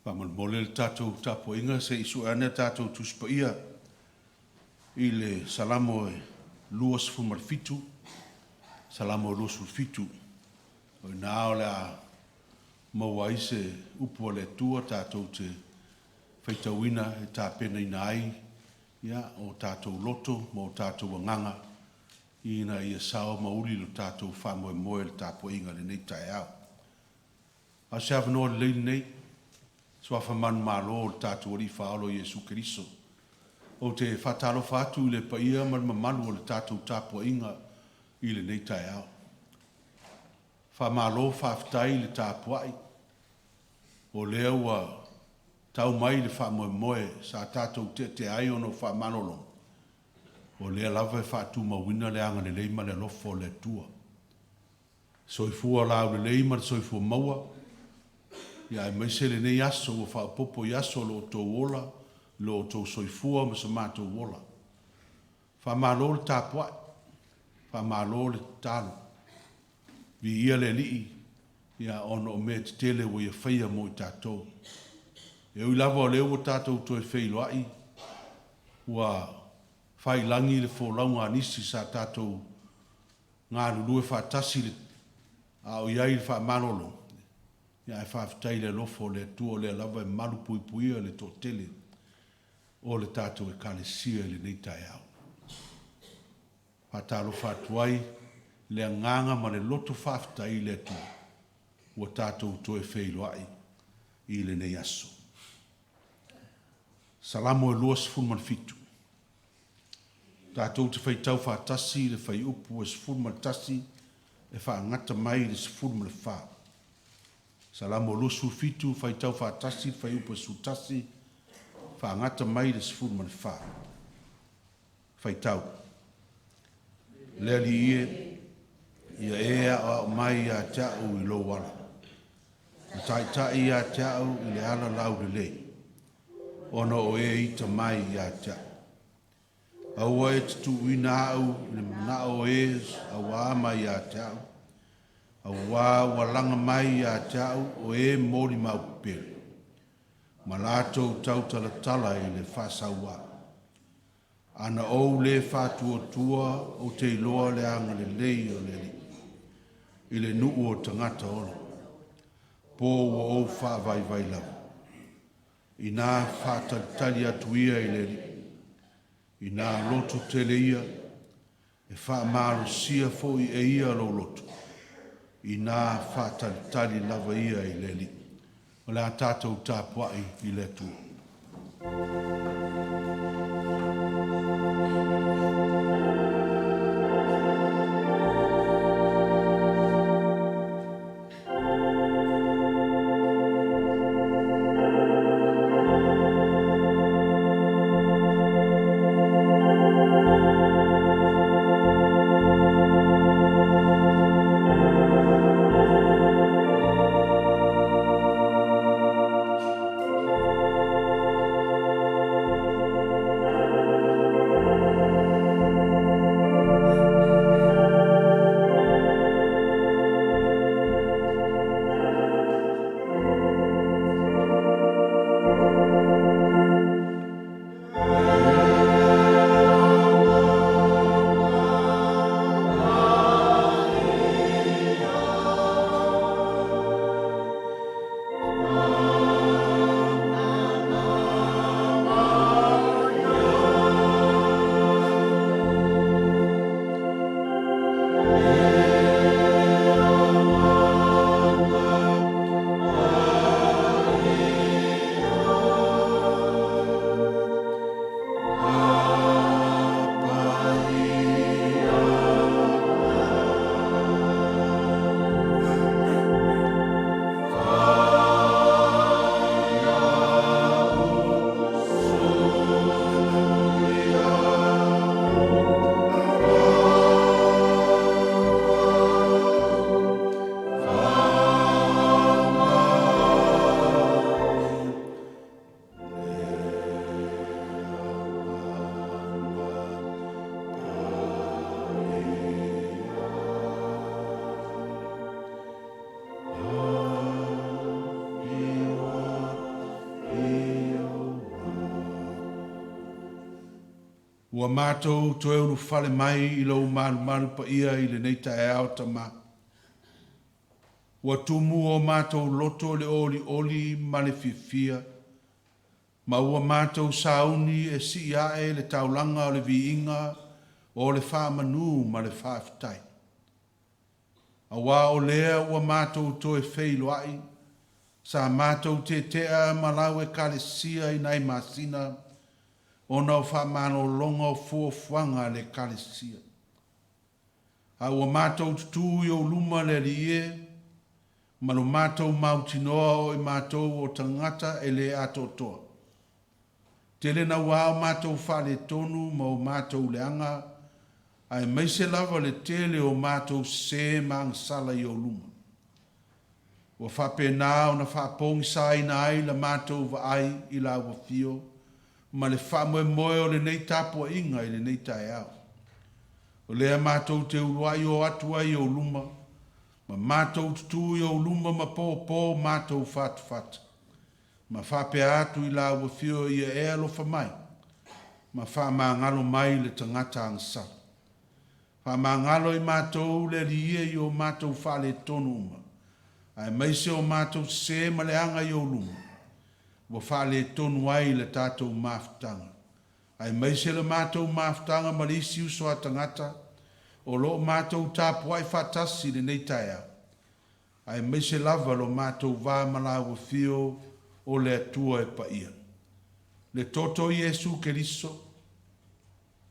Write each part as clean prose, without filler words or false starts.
Faamolemole le tatou tapuaiga se i sue ane a tatou Tusi Paia i le Salamo e 27, Salamo 27. O i ina o le a maua ai se upu a le Atua tatou te faitauina e tapenaina ai ia o tatou loto ma o tatou agaga ina ia sao ma uli lo tatou faamoemoe i le tapuaiga i lenei taeao. A o se avanoa lelei lenei, suafa manumalo o le tatou Alii Faaola o Iesu Keriso. Ou te faatalofa atu i le paia ma le mamalu o le tatou tapuaiga i lenei taeao. Faamalo faafetai le tapuai, o lea ua tau mai le faamoemoe sa tatou teatea ai ona o faamalologa, o lea lava e faatumauina le agalelei ma le alofa o le Atua. Soifua laulelei ma le soifua maua, aemaise lenei aso ua faaopoopo i aso o lo outou ola, lo outou soifua ma so matou ola. Faamalo le tapuai, faamalo le tatalo. Viia le Alii ona o mea tetele ua Ia faia mo i tatou. E ui lava o lea ua tatou toe feiloai, ua faiilagi le folauga a nisi sa tatou galulue faatasi a o i ai i le faamalologa, ae faafetai i le alofa o le Atua o lea lava e malupuipuia le toatele o le tatou Ekalesia i lenei taeao. E faatalofa atu ai i le agaga ma le loto faafetai i le Atua ua tatou toe feiloai i lenei aso. Salamo e 27. Tatou te faitau faatasi le fuaiupu e 11 e faagata mai i le 14. Salamo 27, faitau faatasi le fuaiupu e 11 faagata mai le 14. Faitau. Le Alii e, ia e aoao mai ia te au i lou ala, ma taitai ia te au i le ala laulelei, ona o e ita mai ia te au. Aua e te tuuina au i le manao o e auā mai ia te au, auā ua laga mai ia te au o e molimau pepelo, ma latou tautalatala i le faasauā. Ana ou le faatuatua ou te iloa le agalelei o le Alii i le nuu o tagata ola, po ua ou faavaivai lava. Inā faatalitali atu ia i le Alii, inā loto tele ia, e faamalosia foi e ia lou loto, inā faatalitali lava ia i le Alii. O le a tatou tapuai i le Atua. Ua matou toe ulufale mai i lou malumalu paia i lenei taeao, Tama. Ua tumu o matou loto i le olioli ma le fiafia, ma ua matou sauni e sii ae le taulaga o le viiga o le faamanu ma le faafetai. Aua o lea ua matou toe feiloai, sa matou tetea ma lau Ekalesia i nai masina ona o faamalologa o fuafuaga a le Ekalesia. A ua matou tutū i ou luma le Alii e, ma lo matou mautinoa o i matou o tagata e le atoatoa. Tele naua o matou faaletonu ma o matou leaga, aemaise lava le tele o matou sese ma agasala i ou luma. Ua faapena ona faapogisaina ai la matou vaai i lau Afio ma le faamoemoe o lenei tapuaiga i lenei taeao. O lea matou te uluai o atu ai i ou luma, ma matou tutū i ou luma ma pōpō matou fatafata, ma faapea atu i lau Afio ia e alofa mai, ma faamagalo mai le tagata agasala. Faamagalo i matou le Alii e i o matou faaletonu uma, aemaise o matou sese ma leaga i ou luma, ua faaletonu ai le tatou mafutaga, aemaise le matou mafutaga ma le isi uso a tagata o lo o matou tapuai faatasi i lenei taeao, aemaise lava lo matou va ma Lau Afio o le Atua e paia. Le toto o Iesu Keriso,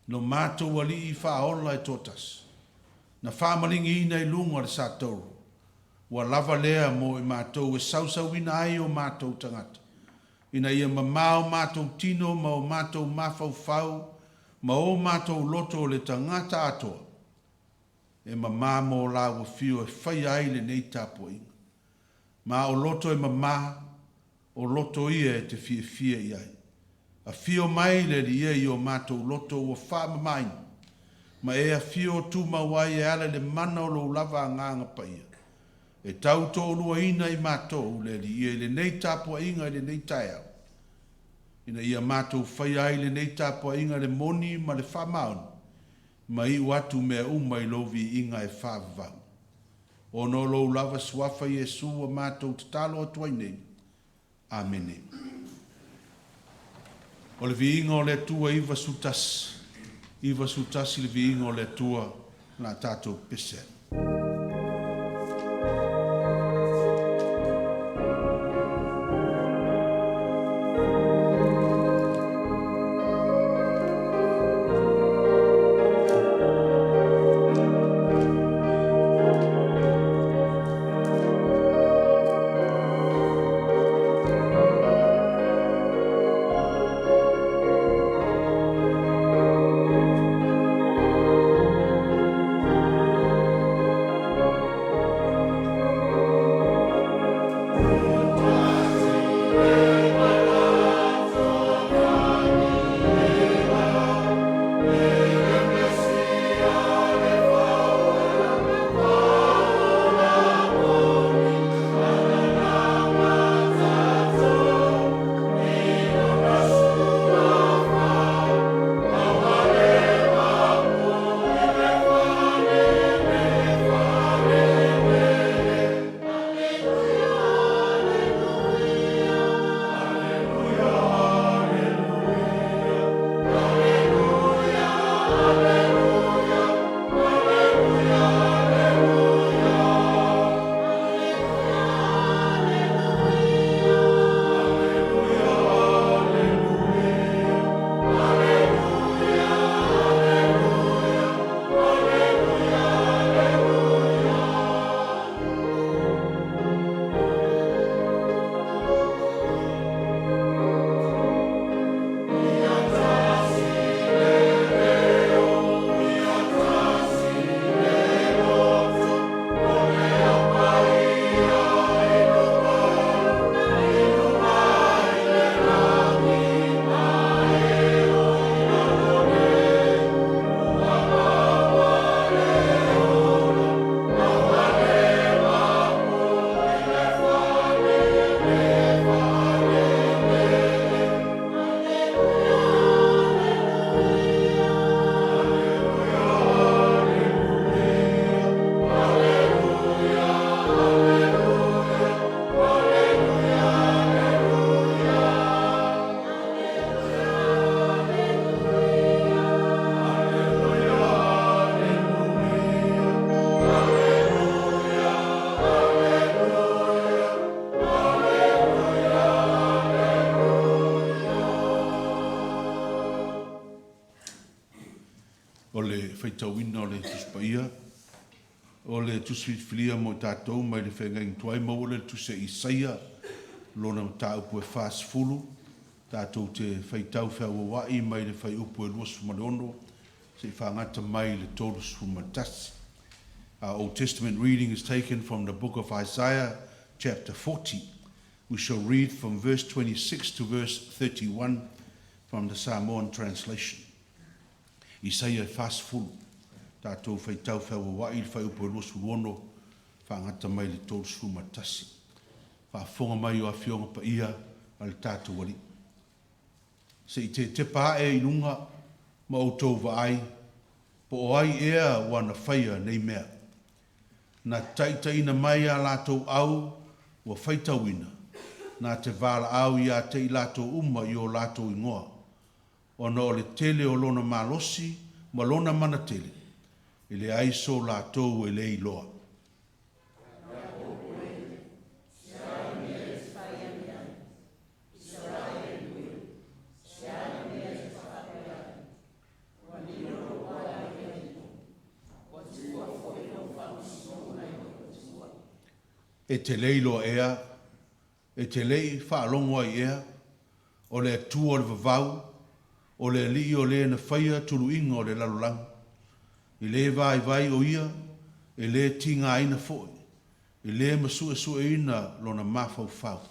lo matou Alii Faaola e toatasi, na faamaligiina i luga o le satauro, ua lava lea mo i matou e sausauina ai o matou tagata, ina ia mama o matou tino ma o matou mafaufau ma o matou loto o le tagata atoa, e mama mo Lau Afio e faia ai lenei tapuaiga. Ma o loto e mama, o loto ia e te fiafia i ai. Afio mai le Alii e i o matou loto ua faamamaina, ma e afio tumau ai e ala i le mana o Lou lava Agaga Paia, e tau tooluaina i matou le Alii e i lenei tapuaiga i lenei taeao, ina ia matou faia ai lenei tapuaiga i le moni ma le faamaoni, ma iu atu mea uma i Lou viiga e faavavau. Ona o Lou lava Suafa Iesu ua matou tatalo atu ai nei. Amene. O le viiga o le Atua 91, 91 le viiga o le Atua, o le a tatou pese ai. O le faitauina o le Tusi Paia, o le Tusi Filifilia mo i tatou mai le Feagaiga Tuai, maua lea i le Tusi a Isaia, lona mataupu e 40, tatou te faitau feauaua'i mai le fuaiupu e 26 seia fagata mai i le 31. Our Old Testament reading is taken from the book of Isaiah, chapter 40. We shall read from verse 26 to verse 31 from the Samoan translation. Isaia e 40, tatou faitau feauaua'i i le fuaiupu e 26, faagata mai i le 31. Faafofoga mai o Afioga Paia a le tatou Alii. Se i tetepa ae i luga ma outou vaai, po o ai ea ua na faia nei mea. Na taitaiina mai a latou au ua faitauina, na te valaau ia te i latou uma i o latou igoa, ona o le tele o lona malosi ma lona mana tele, e leai so latou e le iloa. E te le iloa ea, e te le i faalogo ai ea, o le Atua o le vavau, o le Alii o le na faia tuluiga o le lalolagi. E le vaivai o Ia, e le tigaina foi, e le masuesueina lona mafaufau.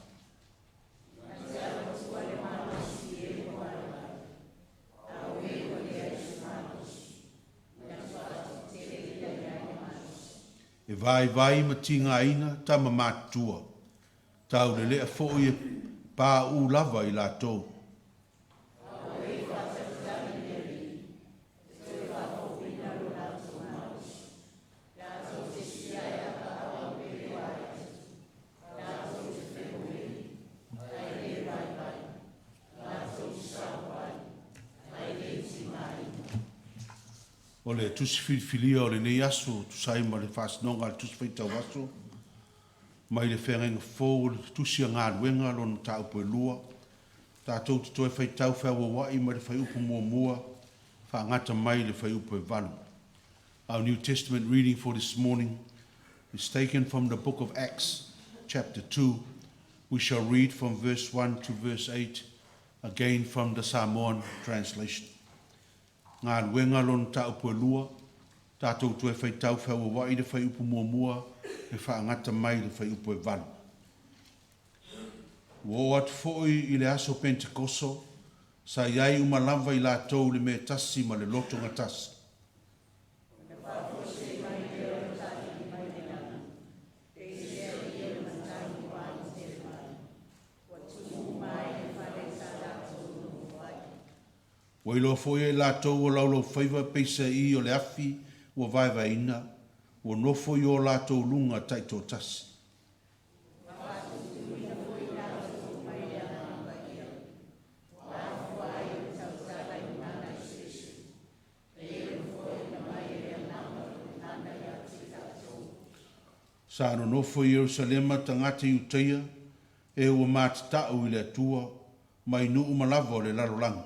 E vaivai ma tigaina tama matutua, taulelea foi e pauu lava i latou. O le Tusi Filifilia o lenei aso e tusa ai ma le faasinoga a le Tusi Faitau Aso mai le Feagaiga Fou o le Tusi a Galuega lona mataupu e 2, tatou te toe faitau feauaua'i mai le fuaiupu muamua faagata mai le fuaiupu e 8. Our New Testament reading for this morning is taken from the book of Acts, chapter 2. We shall read from verse 1 to verse 8, again from the Samoan translation. Galuega lona mataupu e 2, tatou toe faitau feauaua'i le fuaiupu muamua e faagata mai le fuaiupu e 8. Ua oo atu foi i le aso Penetekoso, sa i ai uma lava i latou i le mea e tasi ma le loto gatasi. Ua iloa foi e i latou o laulaufaiva peiseai o le afi ua vaevaeina, ua nofo i o latou luga taitoatasi. Sa nonofo i Ierusalema tagata Iutaia e ua matata'u i le Atua mai nuu uma lava o le lalolagi.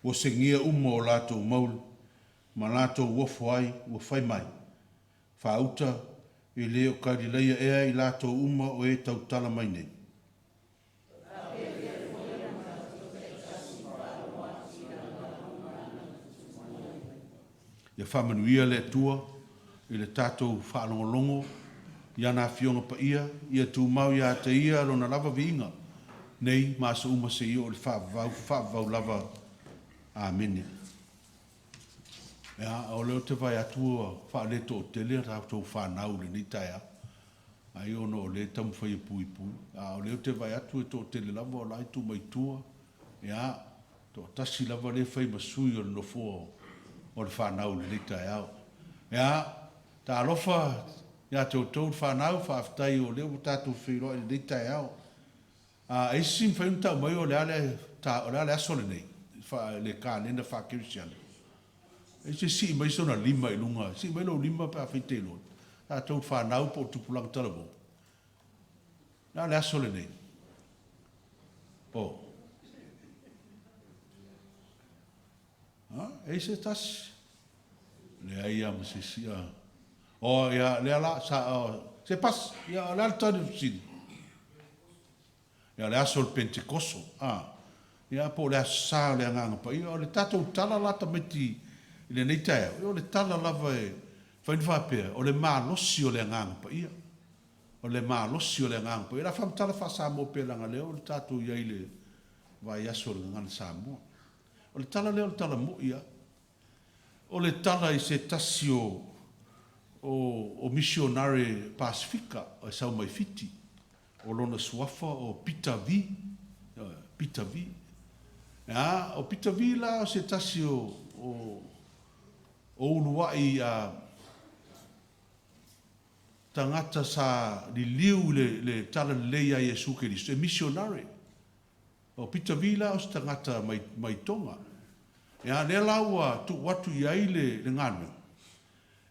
Ua segia uma o latou mauli ma latou ofo ai, ua fai mai, Faauta, e le o Kalilaia ea i latou uma o e tautala mai nei? Ia faamanuia le Atua i le tatou faalogologo i ana Afioga Paia, ia tumau ia te Ia Lona lava viiga, nei ma aso uma seia oo i le faavavau, faavavau lava. Amene. Ia, o lea ou te vaai atu ua faaletoatele a tatou fanau i lenei taeao, ai ona o lea e taumafai e puipui, a o lea ou te vaai atu e toatele lava o la e tuu mai tua, ia, toatasi lava lea e fai ma sui o le nofoa o le fanau i lenei taeao. Ia, talofa ia te outou le fanau, faafetai o lea ua tatou feiloai i lenei taeao. A e isi mafai ona tau mai o le a le, o le a le aso lenei i le kalena faa-kerisiano? E se sii mai sona lima i luga, sii mai lou lima pe afai e te iloa. Tatou fanau po o tupulaga talavou. O le a le aso lenei? Oh. Ha? E i se tasi? Leai lava ma se isi. Oh, ia, lea la, sa, oh, se pasi. Ia, o le a le tali o le fesili? Ia, o le aso o le Pentekoso. A. Ia, po o le Aso Sa o le Agaga Paia. O le tatou tala la tamaiti i lenei taeao, ia o le tala lava e fai na faapea, o le malosi o le Agaga Paia. O le malosi o le Agaga Paia. O le a faamatala faa-Samoa pea leaga lea o le tatou i ai i le vaiaso o le Gagana Samoa. O le tala lea o le tala moi lava. O le tala i se tasi o o misionare Pasefika e sau mai Fiti, o lona suafa o Pita Vi, Pita Vi. A, o Pita Vi la o se tasi o o o uluai a tagata sa liliu i le le talalelei ia Iesu Keriso, e misionare. O Peter Vee la o se tagata mai, mai Tonga. Ea, lea la ua tuu atu i ai le, le galuega,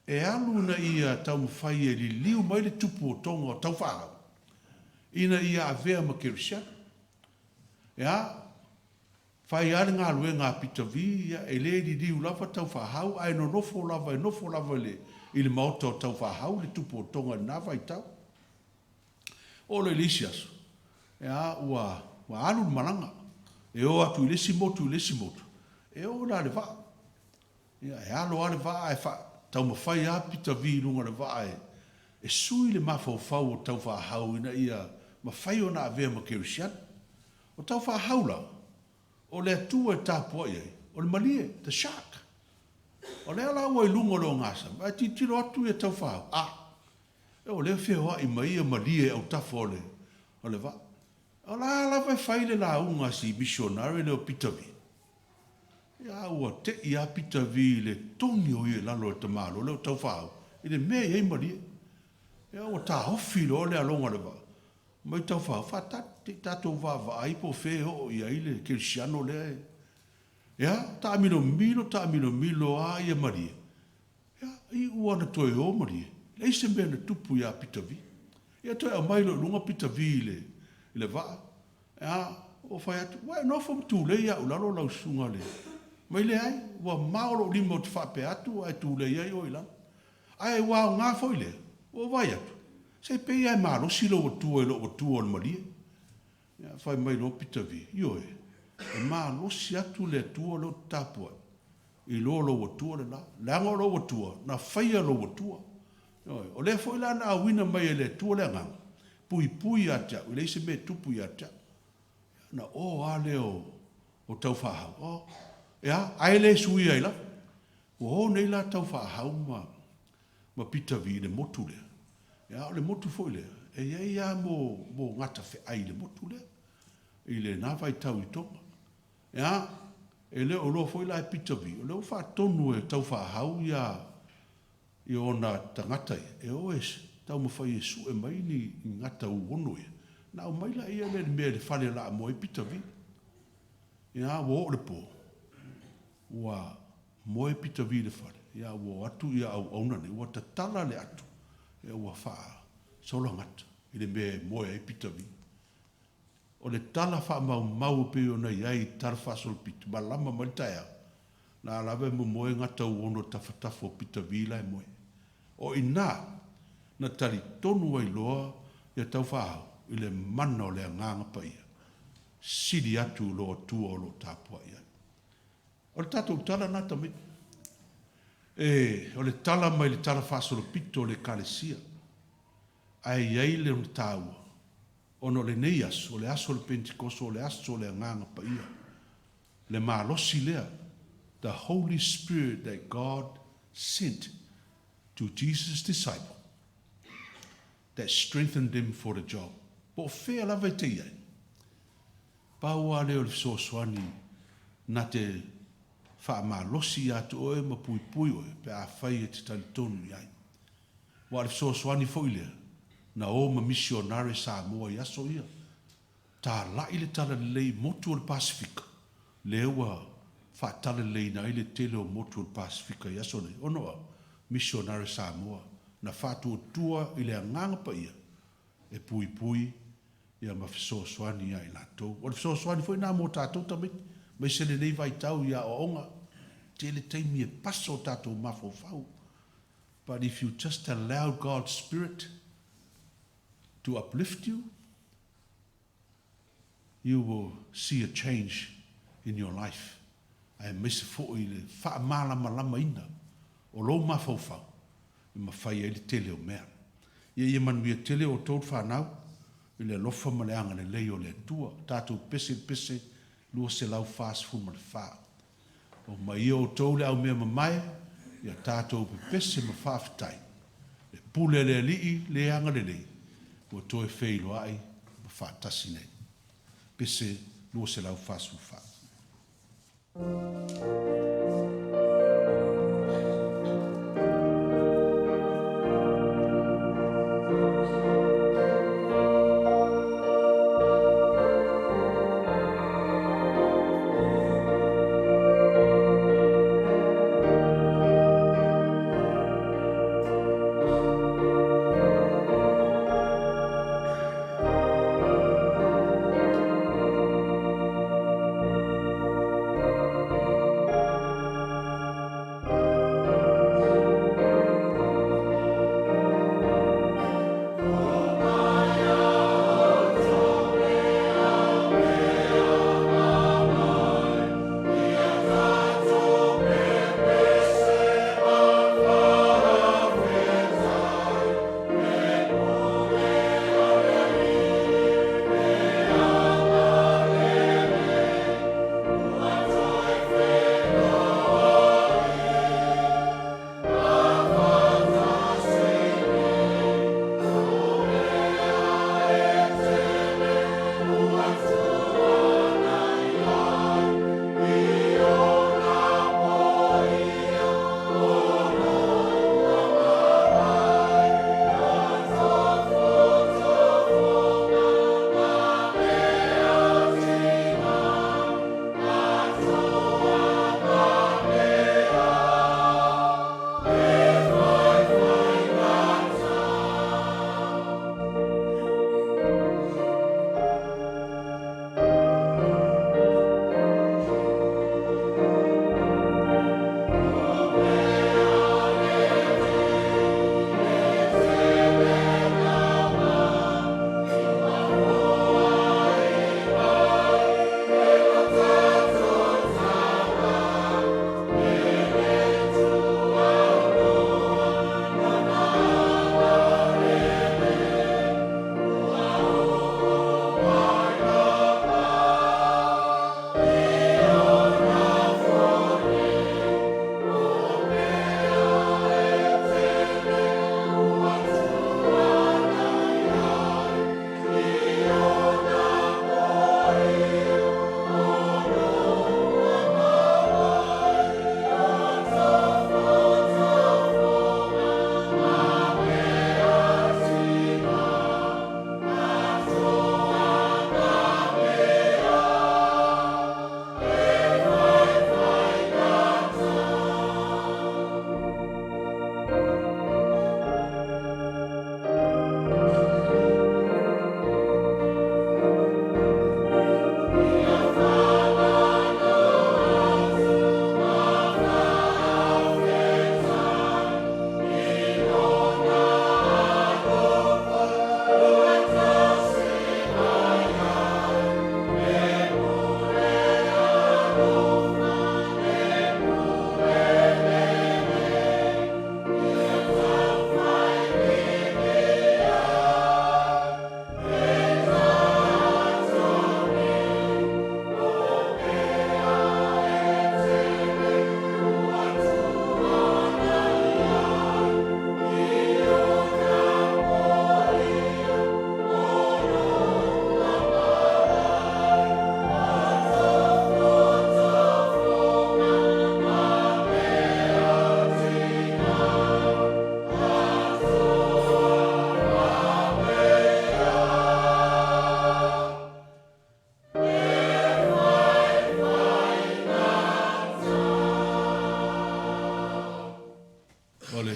e alu ina ia taumafai e liliu mai le tupu o Tonga o Taufaahau, ina ia avea ma Kerisiano. Ea, fai lava le galuega a Peter Vee, ia, e le liliu lava Taufaahau, ae nonofo lava, e nofo lava i le, i le maota o Taufaahau le tupu o Tonga i lena vaitau. Oo loa i le isi aso, ea, ua, ua alu le malaga, e o atu i le isi motu i le isi motu, e o la le vaa. Ia, e alo lava le vaa ae faa, taumafai lava Pita Vi i luga o le vaa e, e sui le mafaufau o Taufaahau ina ia mafai ona avea ma Kerisiano. O Taufaahau la, o le Atua e tapuai ai, o le malie, the shark. O lea la ua i luga o le ogasami, ae tilotilo atu ia Taufaahau, a, O lea e feoai mai ia malie i autafa o le o le vaa. O la lava e fai le lauga a si missionary lea o Peter Vee. Ia a ua tei lava Peter Vee i le togi o ia i lalo o le tamaloa lea o Taufaaau i le mea e i ai malie. Ia ua taofi loa le aloga o le vaa. Mai Taufaaau, faatali, te i tatou vaavaai po o fea e oo i ai le kerisiano lea e. Ia, taamilomilo taamilomilo lava ia malie. Ia, iu ana toe o malie, leai se mea na tupu iā Pita Vi. Ia toe aumai loa i luga Pita Vi i le, i le vaa, ia, ua fai atu, Ua e nofo ma tulei au i lalo lau susuga le. Mai leai, ua mao lou lima ou te faapea atu ae tulei ai oe i lalo. Ae ua aoga foi lea, ua ou vaai atu, se pei lava e malosi lou atua i lou atua o le malie. Ia, fai mai loa Pita Vi, Ioe, e malosi atu le Atua lea ou te tapuai, i lo lou Atua le la. Leaga o lou Atua, na faia lou Atua. Ioe, o lea foi la na auina mai e le Atua le Agaga, puipui ia te au, e leai se mea e tupu ia te au. Ia, ona o lava lea o, o Taufaahau, o, e a, ae le suia ai lava. Ua o nei la Taufaahau ma, ma Pita Vi i le motu lea. Ia, o le motu foi lea, e i ai lava mo, mo gatafeai i le motu lea, i lena vaitau i Tonga. Ia, e le o iloa foi la e Pita Vi, o lea ua faatonu e Taufaahau ia, ia ona tagata ia, e o e taumafai e sue mai ni gata uono ia, ona aumai laia lea i le mea i le fale o le a moe ai Pita Vi. Ia, ua oo le po, ua Moe Pita Vi i le fale, ia ua o atu ia auauna nei, ua tatala le ato, ia ua faasola gata i le mea e moe ai Pita Vi. O le tala faamaumau e pei ona i ai i tala faasolopito, malama mai le taeao, la lava e momoe gata uono tafatafa o Pita Vi la e moe. O i ina na talitonu ai loa ia Taufaahau i le mana o le Agaga Paia, sili atu i lo Atua o lo o tapuai ai. O le tatou tala lena tamaiti. E, o le tala mai le tala faasolopito o le Ekalesia, ae i ai lona taua, ona o lenei aso, o le aso o le Pentekoso, o le aso o le Agaga Paia, le malosi lea, the Holy Spirit that God sent to Jesus disciple that strengthened them for the job. Po o fea lava e te i ai, Pau lava lea o le fesoasoani na te faamalosi ia te oe ma puipui oe pe afai e te talitonu i ai. Aua o le fesoasoani foi lea na o ma misionare Samoa i aso ia. Talai le talalelei i motu o le Pasefika, lea ua. faatalaleleiina ai le tele o motu o le Pasefika i aso nei, ona o misionare Samoa na faatuatua i le Agaga Paia e puipui ia ma fesoasoani ia i latou. O le fesoasoani foi lena mo tatou tamaiti, aemaise lenei vaitau i aoaoga, tele taimi e paso o tatou mafaufau. But if you just allow God's Spirit to uplift you, you will see a change in your life, aemaise foi i le faamalamalamaina o lou mafaufau e mafai ai le tele o mea. Ia ia manuia tele outou le fanau i le alofa ma le agalelei o le Atua. Tatou pese i le pese 244. Omaia outou le au mea mamae, ia tatou pepese ma faafetai, le pule a le Alii le agalelei ua toe feiloai ma faatasi nei. Pese 244.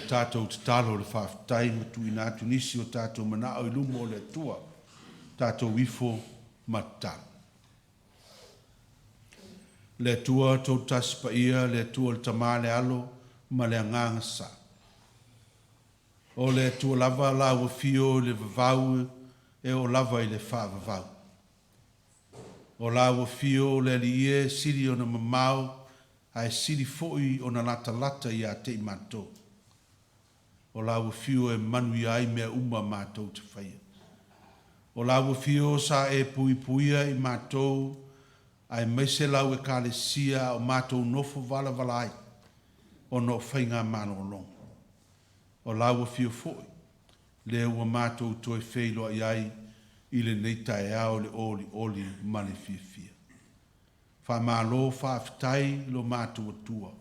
tatou tatalo o le faafetai ma tuuina atu nisi o tatou manao i luma o le Atua, tatou ifo ma tatalo. Le Atua Toatasi Paia, le Atua le Tama, le Alo ma le Agaga Sa. O le Atua lava lau afio i le vavau e oo lava i le faavavau. O lau afio le Alii e sili ona mamao ae sili foi ona latalata ia te i matou. O lau afio e manuia ai mea uma matou te faia. O lau afio sa e puipuia i matou aemaise lau Ekalesia a o matou nofo valavala ai ona o faiga malologa. O lau afio foi lea ua matou toe feiloai ai i lenei taeao i le olioli ma le fiafia. Faamalo faafetai lo matou Atua,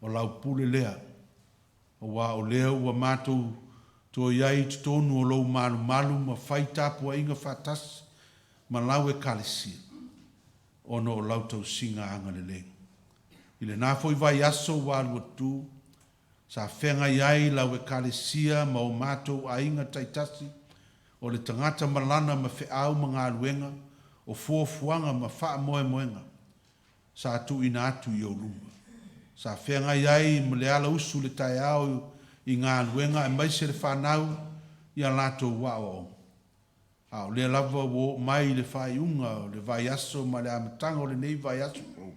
o lau pule lea, aua o lea ua matou toe i ai i totonu o lou malumalu ma fai tapuaiga faatasi ma lau Ekalesia, ona o lau tausiga agalelei. I lena foi vaiaso ua alu atu, sa feagai ai lau Ekalesia ma o matou aiga taitasi, o le tagata ma lana ma feau ma galuega, o fuafuaga ma faamoemoega sa tuuina atu i ou luma. Sa feagai ai ma le alausu i le taeao i galuega aemaise le fanau i a latou aoaoga. A o lea lava ua oo mai i le faaiuga o le vaiaso ma le amataga o lenei vaiaso fou,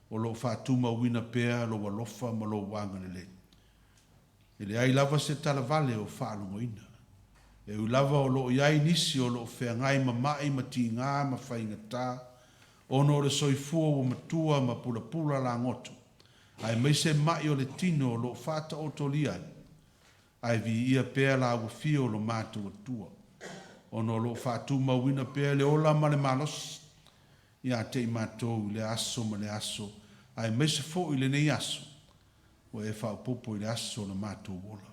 o lo o faatumauina pea lou alofa ma lou agalelei. E leai lava se talavale o faalogoina. E ui lava o lo o i ai nisi o lo o feagai ma mai ma tiga ma faigata ona o le soifua ua matua ma pulapula lagoto, aemaise mai o le tino o lo o faataotolia ai, ae viia pea lau afio lo matou Atua, ona o lo o faatumauina pea le ola ma le malosi ia te i matou i lea aso ma lea aso, aemaise foi lenei aso ua e faaopoopo i le aso o le matou ola.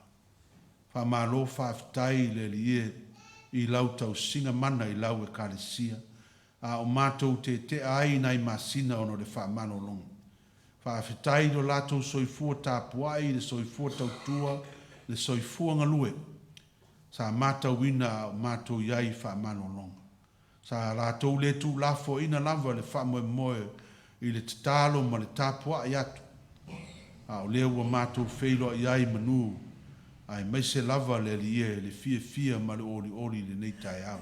Faamalo faafetai i le Alii e i lau tausiga mana i lau Ekalesia, a o matou tetea ai i nai masina ona o le faamalologa. Faafetai i lo latou soifua tapuai, le soifua tautua, le soifua galue sa matauina a o matou i ai i faamalologa. Sa latou le tuulafoaiina lava le faamoemoe i le tatalo ma le tapuai atu, a o lea ua matou feiloai ai i manu, aemaise lava le Alii e, le fiafia ma le olioli i lenei taeao.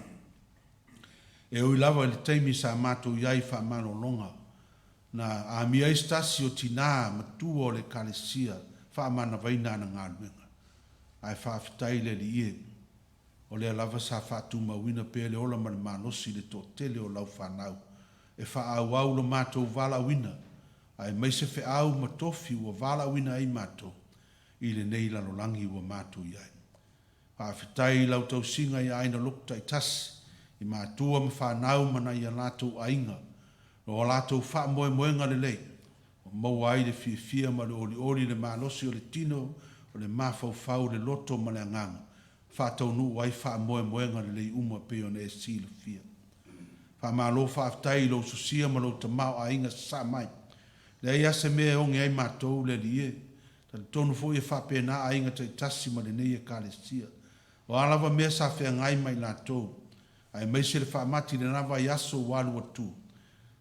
E ui lava i le taimi sa matou i ai i faamalologa, na amia ai se tasi o tinā matua o le Ekalesia faamanavaina ana galuega. Ae faafetai i le Alii e, o lea lava sa faatumauina pea le ola ma le malosi i le toatele o lau fanau e faaauau lo matou valaauina, aemaise feau ma tofi ua valaauina ai matou i lenei lalolagi ua matou i ai. Faafetai i lau tausiga i aiga lotu taitasi, i matua ma fanau ma nai a latou aiga, lo latou faamoemoega lelei, ua maua ai le fiafia ma le olioli i le malosi o le tino, o le mafaufau, le loto ma le agaga, faataunuu ai faamoemoega lelei uma pei ona e silafia. Faamalo faafetai i lou sosia ma lou tamaoaiga sasaa mai. Leai a se mea e oge ai matou, le Alii e. Talitonu foi e faapena aiga taitasi ma lenei Ekalesia. O a lava mea sa feagai ma i latou, aemaise le faamati i lena vaiaso ua alu atu,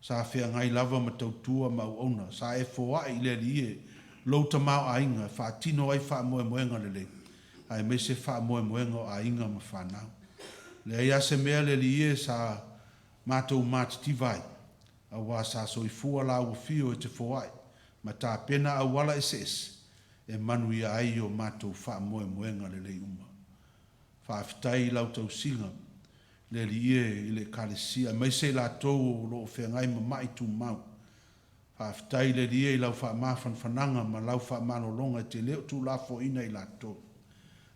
sa feagai lava ma tautua ma auauna, sa e foai i le Alii e lou tamaoaiga e faatino ai faamoemoega lelei, aemaise faamoemoega o aiga ma fanau. Leai a se mea le Alii e sa matou matitiva ai, aua sa soifua lau afio e te foai ma tapena auala eseese e manuia ai o matou faamoemoega lelei uma. Faafetai i lau tausiga, le Alii e, i le Ekalesia, aemaise i latou o lo o feagai ma ma'i tumau. Faafetai i le Alii e i lau faamafanafanaga ma lau faamalologa e te le o tuulafoaiina i latou.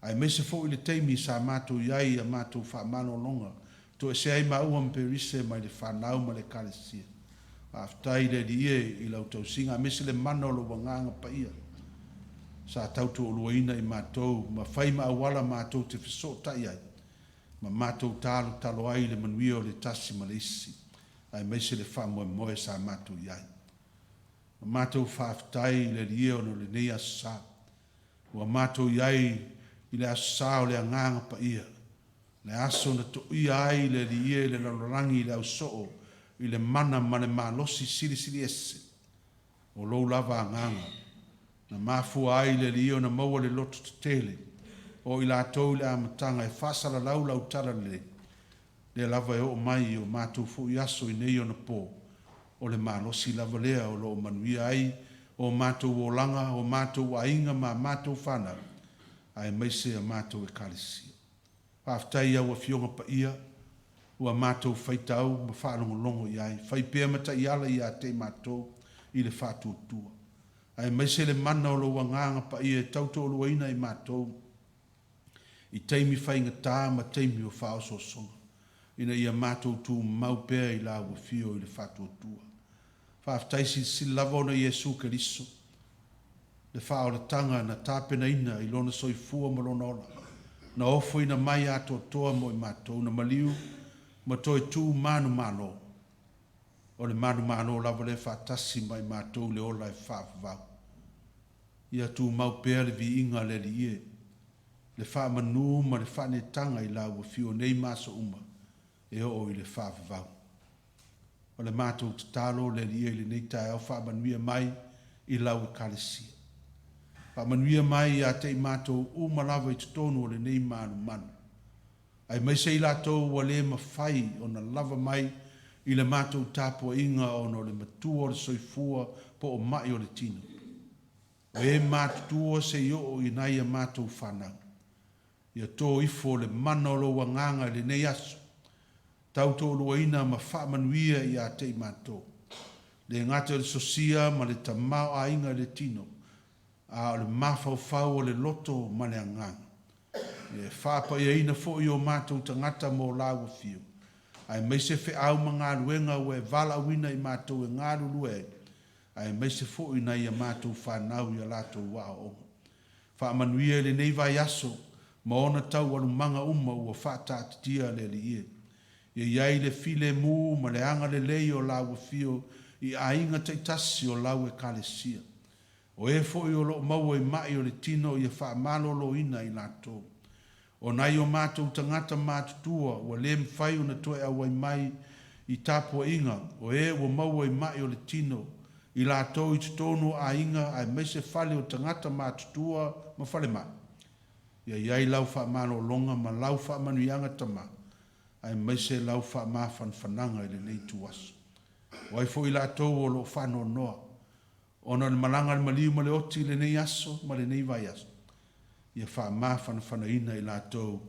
Aemaise foi le taimi sa matou i ai i a matou faamalologa, toesea ai maua ma Perise mai le fanau ma le Ekalesia. Faafetai i le Alii e i lau tausiga aemaise le mana o lou Agaga Paia sa tautoaluaina i matou ma fai ma auala matou te fesootai ai ma matou talotalo ai i le manuia o le tasi ma le isi aemaise le faamoemoe sa matou i ai. Ma matou faafetai i le Alii e ona o lenei aso sa. Ua matou i ai i le Aso Sa o le Agaga Paia, le aso na toia ai le Alii e i le lalolagi i le ausoo i le mana ma le malosi silisili ese o lou lava Agaga, na mafua ai le Alii ona maua le loto tetele o i latou i le amataga e faasalalau lau talalelei, lea lava e oo mai i o matou foi aso i nei ona po, o le malosi lava lea o lo o manuia ai o matou olaga, o matou aiga ma a matou fanau, aemaise a matou Ekalesia. Faafetai i au Afioga Paia ua matou faitau ma faalogologo i ai, fai pea ma taiala ia te i matou i le faatuatua, aemaise le mana o lou Agaga Paia e tautoaluaina i matou i taimi faigata ma taimi o faaosoosoga, ina ia matou tumau pea i lau Afio i le faatuatua. Faafetai silisili lava ona Iesu Keriso, le faaolataga na tapenaina i Lona soifua ma Lona ola, na ofoina mai atoatoa mo i matou, na maliu ma toe tu manumalo. O le manumalo lava lea faatasi ma i matou i le ola e faavavau. Ia tumau pea le viiga a le Alii e, le faamanu ma le faaneetaga i Lau Afio nei ma aso uma e oo i le faavavau. O le matou tatalo le Alii e i lenei taeao faamanuia mai i Lau Ekalesia. Faamanuia mai ia te i matou uma lava i totonu o lenei manumanu, aemaise i latou ua le mafai ona lava mai i le matou tapuaiga ona o le matua o le soifua po o ma'i o le tino. O e matutua se i oo i nai a matou fanau. Ia to ifo le mana o lou Agaga i lenei aso, tautoaluaina ma faamanuia ia te i matou. Le gata i le sosia ma le tamaoaiga i le tino, a o le mafaufau o le loto ma le agaga. Ia e faapaiaina foi o matou tagata mo lau afio, aemaise feau ma galuega ua e valaauina i matou e galulue ai, aemaise foi nai a matou fanau i a latou aoaoga. Faamanuia i lenei vaiaso ma ona taualumaga uma ua faataatitia le Alii e. Ia i ai le filemu ma le agalelei o lau afio i aiga taitasi o lau Ekalesia. O e foi o lo o maua i ma'i o le tino ia faamaloloina i latou. O nai o matou tagata matutua ua le mafai ona toe auai mai i tapuaiga o e ua maua i ma'i o le tino, i latou i totonu o aiga aemaise fale o tagata matutua ma falemai. Ia i ai lau faamalologa ma lau faamanuiaga Tama, aemaise lau faamafanafanaga i lenei ituaso. O ai foi latou o lo o faanoanoa ona o le malaga a le maliu ma le oti i lenei aso ma lenei vaiaso, ia faamafanafanaina i latou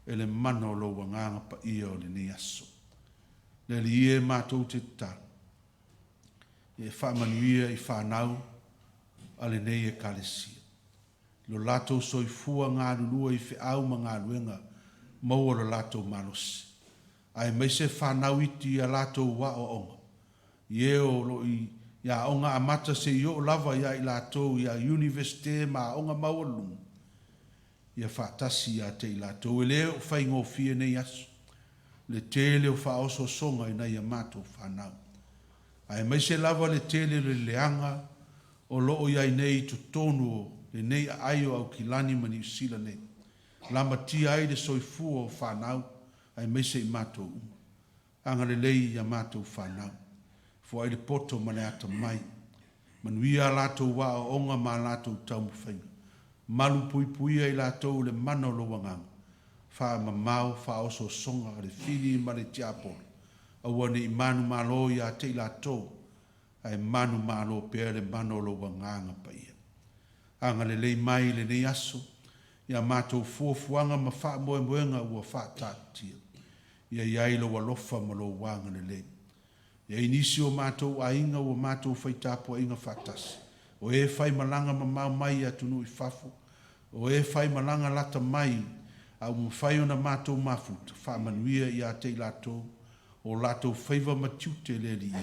e le mana o lou Agaga Paia o lenei aso. Le Alii e, matou te tatalo, ia e faamanuia i fanau a lenei Ekalesia, i lo latou soifua galulue i feau ma galuega maua lo latou malosi, aemaise fanau iti i a latou aoaoga, i e o lo o i aoga amata seia oo lava ia i latou i Iunivesite ma aoga maualuluga, ia faatasi ia te i latou. E le o faigofie nei aso, le tele o faaosoosoga i nai a matou fanau, aemaise lava le tele o le leaga o lo o i ai nei i totonu o lenei aai o Aukilani ma Niu Sila nei, lamatia ai le soifua o fanau aemaise i matou uma. Agalelei i a matou fanau. Foai le poto ma le atamai. Manuia a latou aoaoga ma a latou taumafaiga. Malu puipuia i latou i le mana o lou Agaga. Faamamao faaosoosoga le fili ma le tiapolo, aua ne i manumalo ia te i latou, ae manumalo pea le mana o lou Agaga Paia. Agalelei mai i lenei aso i a matou fuafuaga ma faamoemoega ua faataatitia. Ia i ai lou alofa ma lou agalelei. E i ai nisi o matou aiga ua matou fai tapuaiga faatasi, o e fai malaga mamao mai i atunuu i fafo, o e fai malaga lata mai a ua mafai ona matou mafuta, faamanuia ia te i latou o latou faiva ma tiute le Alii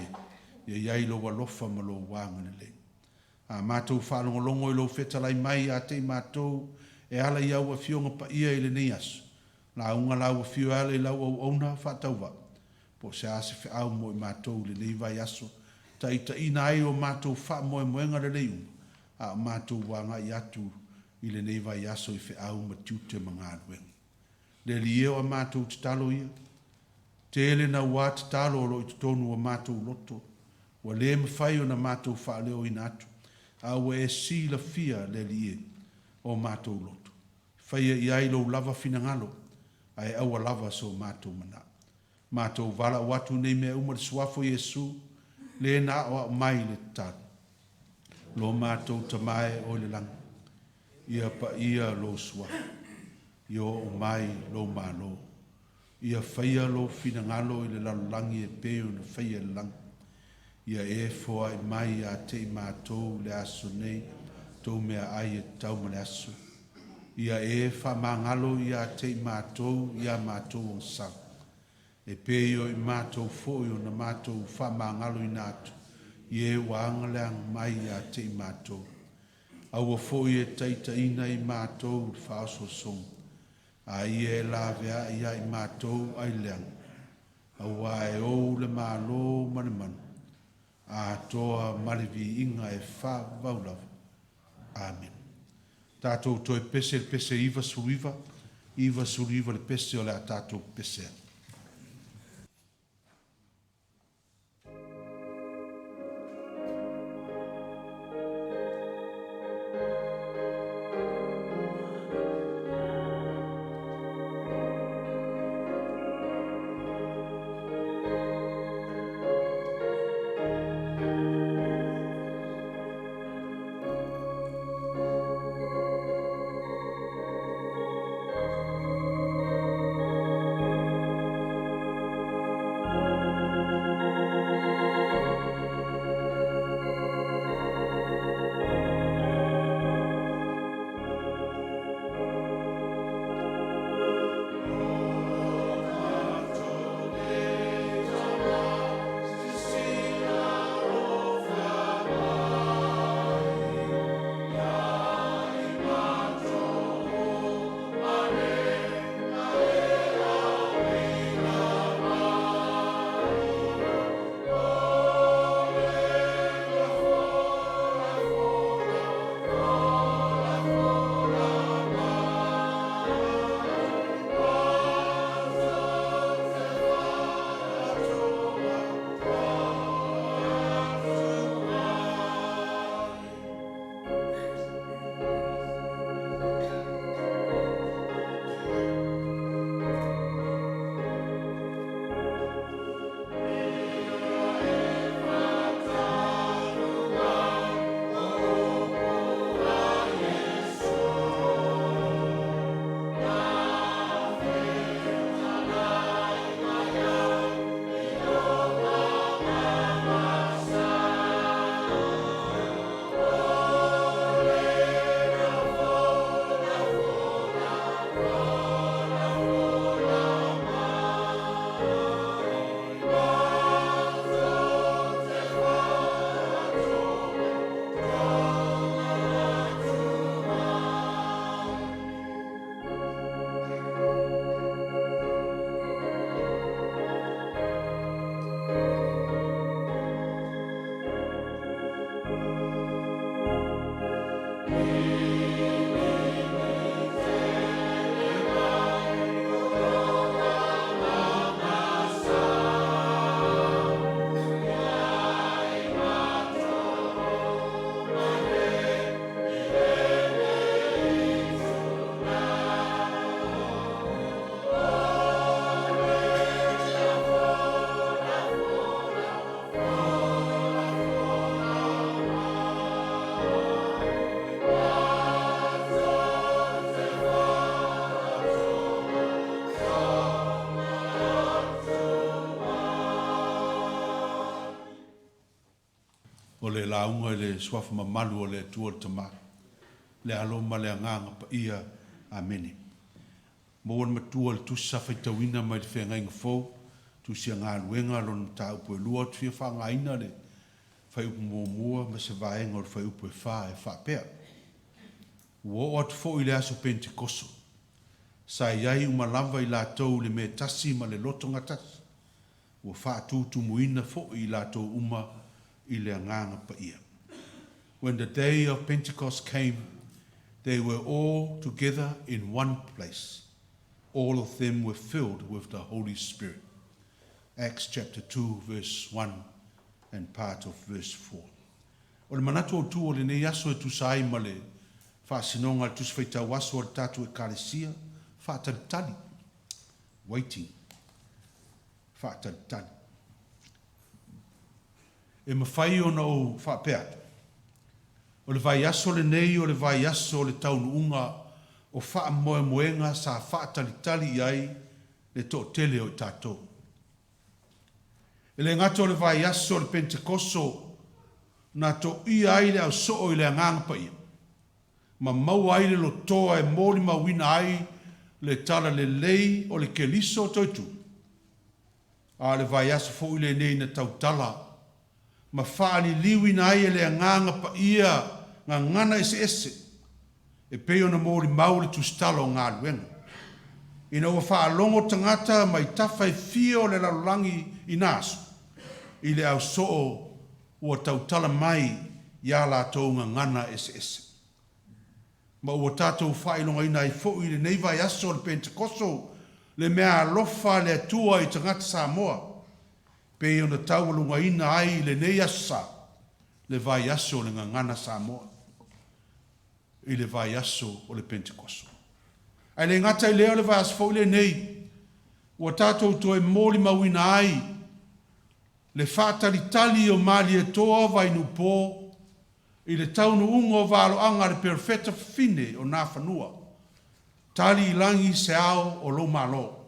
e, ia i ai lou alofa ma lou agalelei. A matou faalogologo i lou fetalai mai ia te i matou e ala i au Afioga Paia i lenei aso, lauga lau Afio e ala i lau auauna faatauvaa, po o se a se feau mo i matou i lenei vaiaso, taitaiina ai o matou faamoemoega lelei uma, a o matou agai atu i lenei vaiaso i feau ma tiute ma galuega. Le Alii e o a matou tatalo ia, tele nauā tatalo o lo o i totonu o matou loto, ua le mafai ona matou faaleoina atu, a ua e silafia, le Alii e, o matou loto. Faia i ai lou lava finagalo, ae aua lava so matou manao. Matou valaau atu nei mea uma i le Suafa o Iesu, le na aoao mai i le tatalo. Lo matou Tama e o i le lagi, ia paia lou Suafa, ia oo mai lou Malo, ia faia lou finagalo i le lalolagi e pei ona faia i le lagi. Ia e foai mai ia te i matou i le aso nei tou meaai e tatau ma le aso. Ia e faamagalo ia te i matou i a matou agasala, e pei o i matou foi ona matou faamagaloina atu i e ua agaleaga mai ia te i matou. Aua foi e taitaiina i matou i le faaosoosoga, a ia e laveai ia i matou ai le leaga, auā e ou le Malo ma le mana, atoa ma le viiga e faavavau lava. Amene. Tatou toe pese i le pese 99, 99 le pese o le a tatou pepese ai. O le lauga i le Suafa mamalu o le Atua le Tama, le Alo ma le Agaga Paia. Amene. Maua le Matua i le Tusi sa faitauina mai le Feagaiga Fou, Tusi a Galuega, lona mataupu e lua, ou te fia faaaogaina le fuaiupu muamua ma se vaega o le fuaiupu e fa e faapea, Ua oo atu foi i le aso Penetekoso, sa i ai uma lava i latou i le mea tasi ma le loto gatasi, ua faatutumuina foi i latou uma i le Agaga Paia. When the day of Pentecost came, They were all together in one place. All of them were filled with the Holy Spirit. Acts chapter 2 verse 1 and part of verse 4. O le manatu autu o lenei aso e tusa ai ma le faasinoga a le Tusi Faitau Aso a le tatou Ekalesia, faatalitali, waiting, faatalitali. E mafai ona ou faapea atu, o le vaiaso lenei o le vaiaso o le taunuuga o faamoemoega sa faatalitali i ai le toatele o i tatou. E le gata o le vaiaso o le Penetekoso na toia ai le ausoo i le Agaga Paia, ma maua ai le lotoa e molimauina ai le talalelei o le Keriso toetu, a o le vaiaso foi lenei na tautala ma faaliliuina ai e le Agaga Paia gagana eseese e pei ona molimau le Tusitala o Galuega, ina ua faalogo tagata mai tafa e fia o le lalolagi i na aso, i le ausoo ua tautala mai i a latou gagana eseese. Ma ua tatou faailogaina ai foi i lenei vaiaso o le Penetekoso le meaalofa a le Atua i tagata Samoa, pei ona taualugaina ai i lenei Aso Sa, le vaiaso o le Gagana Samoa, i le vaiaso o le Penetekoso. Ae le gata i lea o le vaiaso foi lenei ua tatou toe molimauina ai le faatalitali o Malietoa Vainuupo i le taunuuga o valoaga a le Perofeta fafine o Nafanua, Tali i lagi se ao o lou Malo,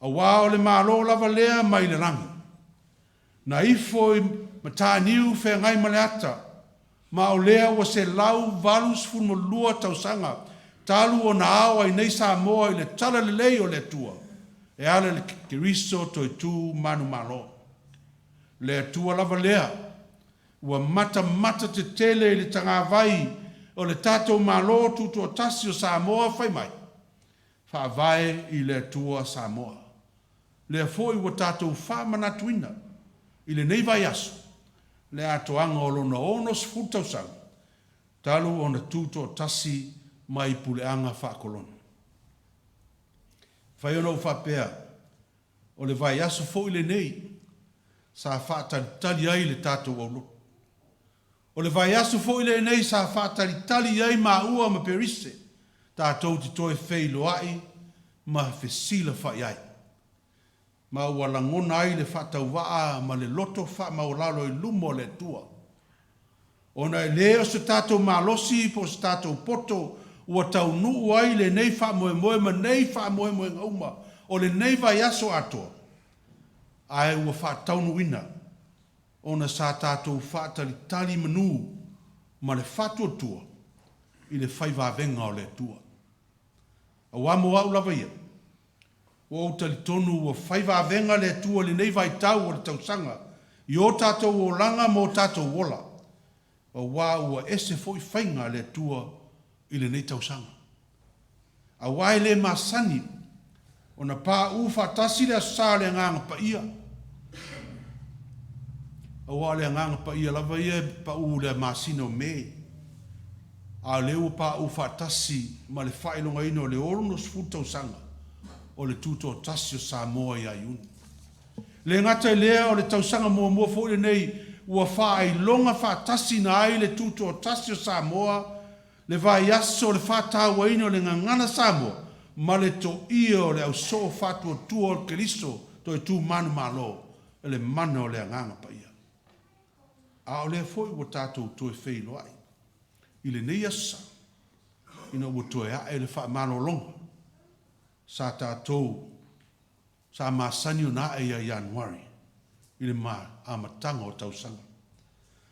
aua o le Malo lava lea mai le lagi. Na ifo i Mataniu Feagaimaleata, ma o lea ua 182 tausaga talu ona ao ai nei Samoa i le talalelei o le Atua e ala i le Keriso toetu manumalo. Le Atua lava lea ua matamata tetele i le tagavai o le tatou Malo Tutoatasi o Samoa fai mai, Faavae i le Atua Samoa. Lea foi ua tatou faamanatuina i lenei vaiaso le atoaga o lona 60 tausaga talu ona tutoatasi mai puleaga faakoloni. E mafai ona ou faapea, o le vaiaso foi lenei sa faatalitali ai le tatou aulotu. O le vaiaso foi lenei sa faatalitali i ai maua ma Perise tatou te toe feiloai ma fesilafai ai. Ma ua lagona ai le faatauvaa ma le loto faamaualalo i luma o le Atua. Ona e le o se tatou malosi po o se tatou poto ua taunuu ai lenei faamoemoe ma nei faamoemoega uma o lenei vaiaso atoa, ae ua faataunuuina ona sa tatou faatalitali manu ma le faatuatua i le fai vavega o le Atua. Aua mo au lava ia, ua ou talitonu ua fai vavega le Atua i lenei vaitau o le tausaga i o tatou olaga ma o tatou ola, aua ua ese foi faiga a le Atua i lenei tausaga. Aua e le masani ona pauu faatasi le Aso Sa o le Agaga Paia, aua o le Agaga Paia lava ia e pau i le masina o Me, a o lea ua pauu faatasi ma le faailogaina o le 60 tausaga o le Tutoatasi o Samoa ia Iuni. E le gata i lea, o le tausaga muamua foi lenei ua faailoga faatasiina ai le Tutoatasi o Samoa, le vaiaso o le faatauaina o le Gagana Samoa ma le toia o le ausoo faatuatua o le Keriso toetu manumalo e le mana o le Agaga Paia. A o lea foi ua tatou toe feiloai i lenei Aso Sa, ina ua toe ae le faamalologa sa tatou sa masani ona ae ia Ianuari i le amataga o tausaga.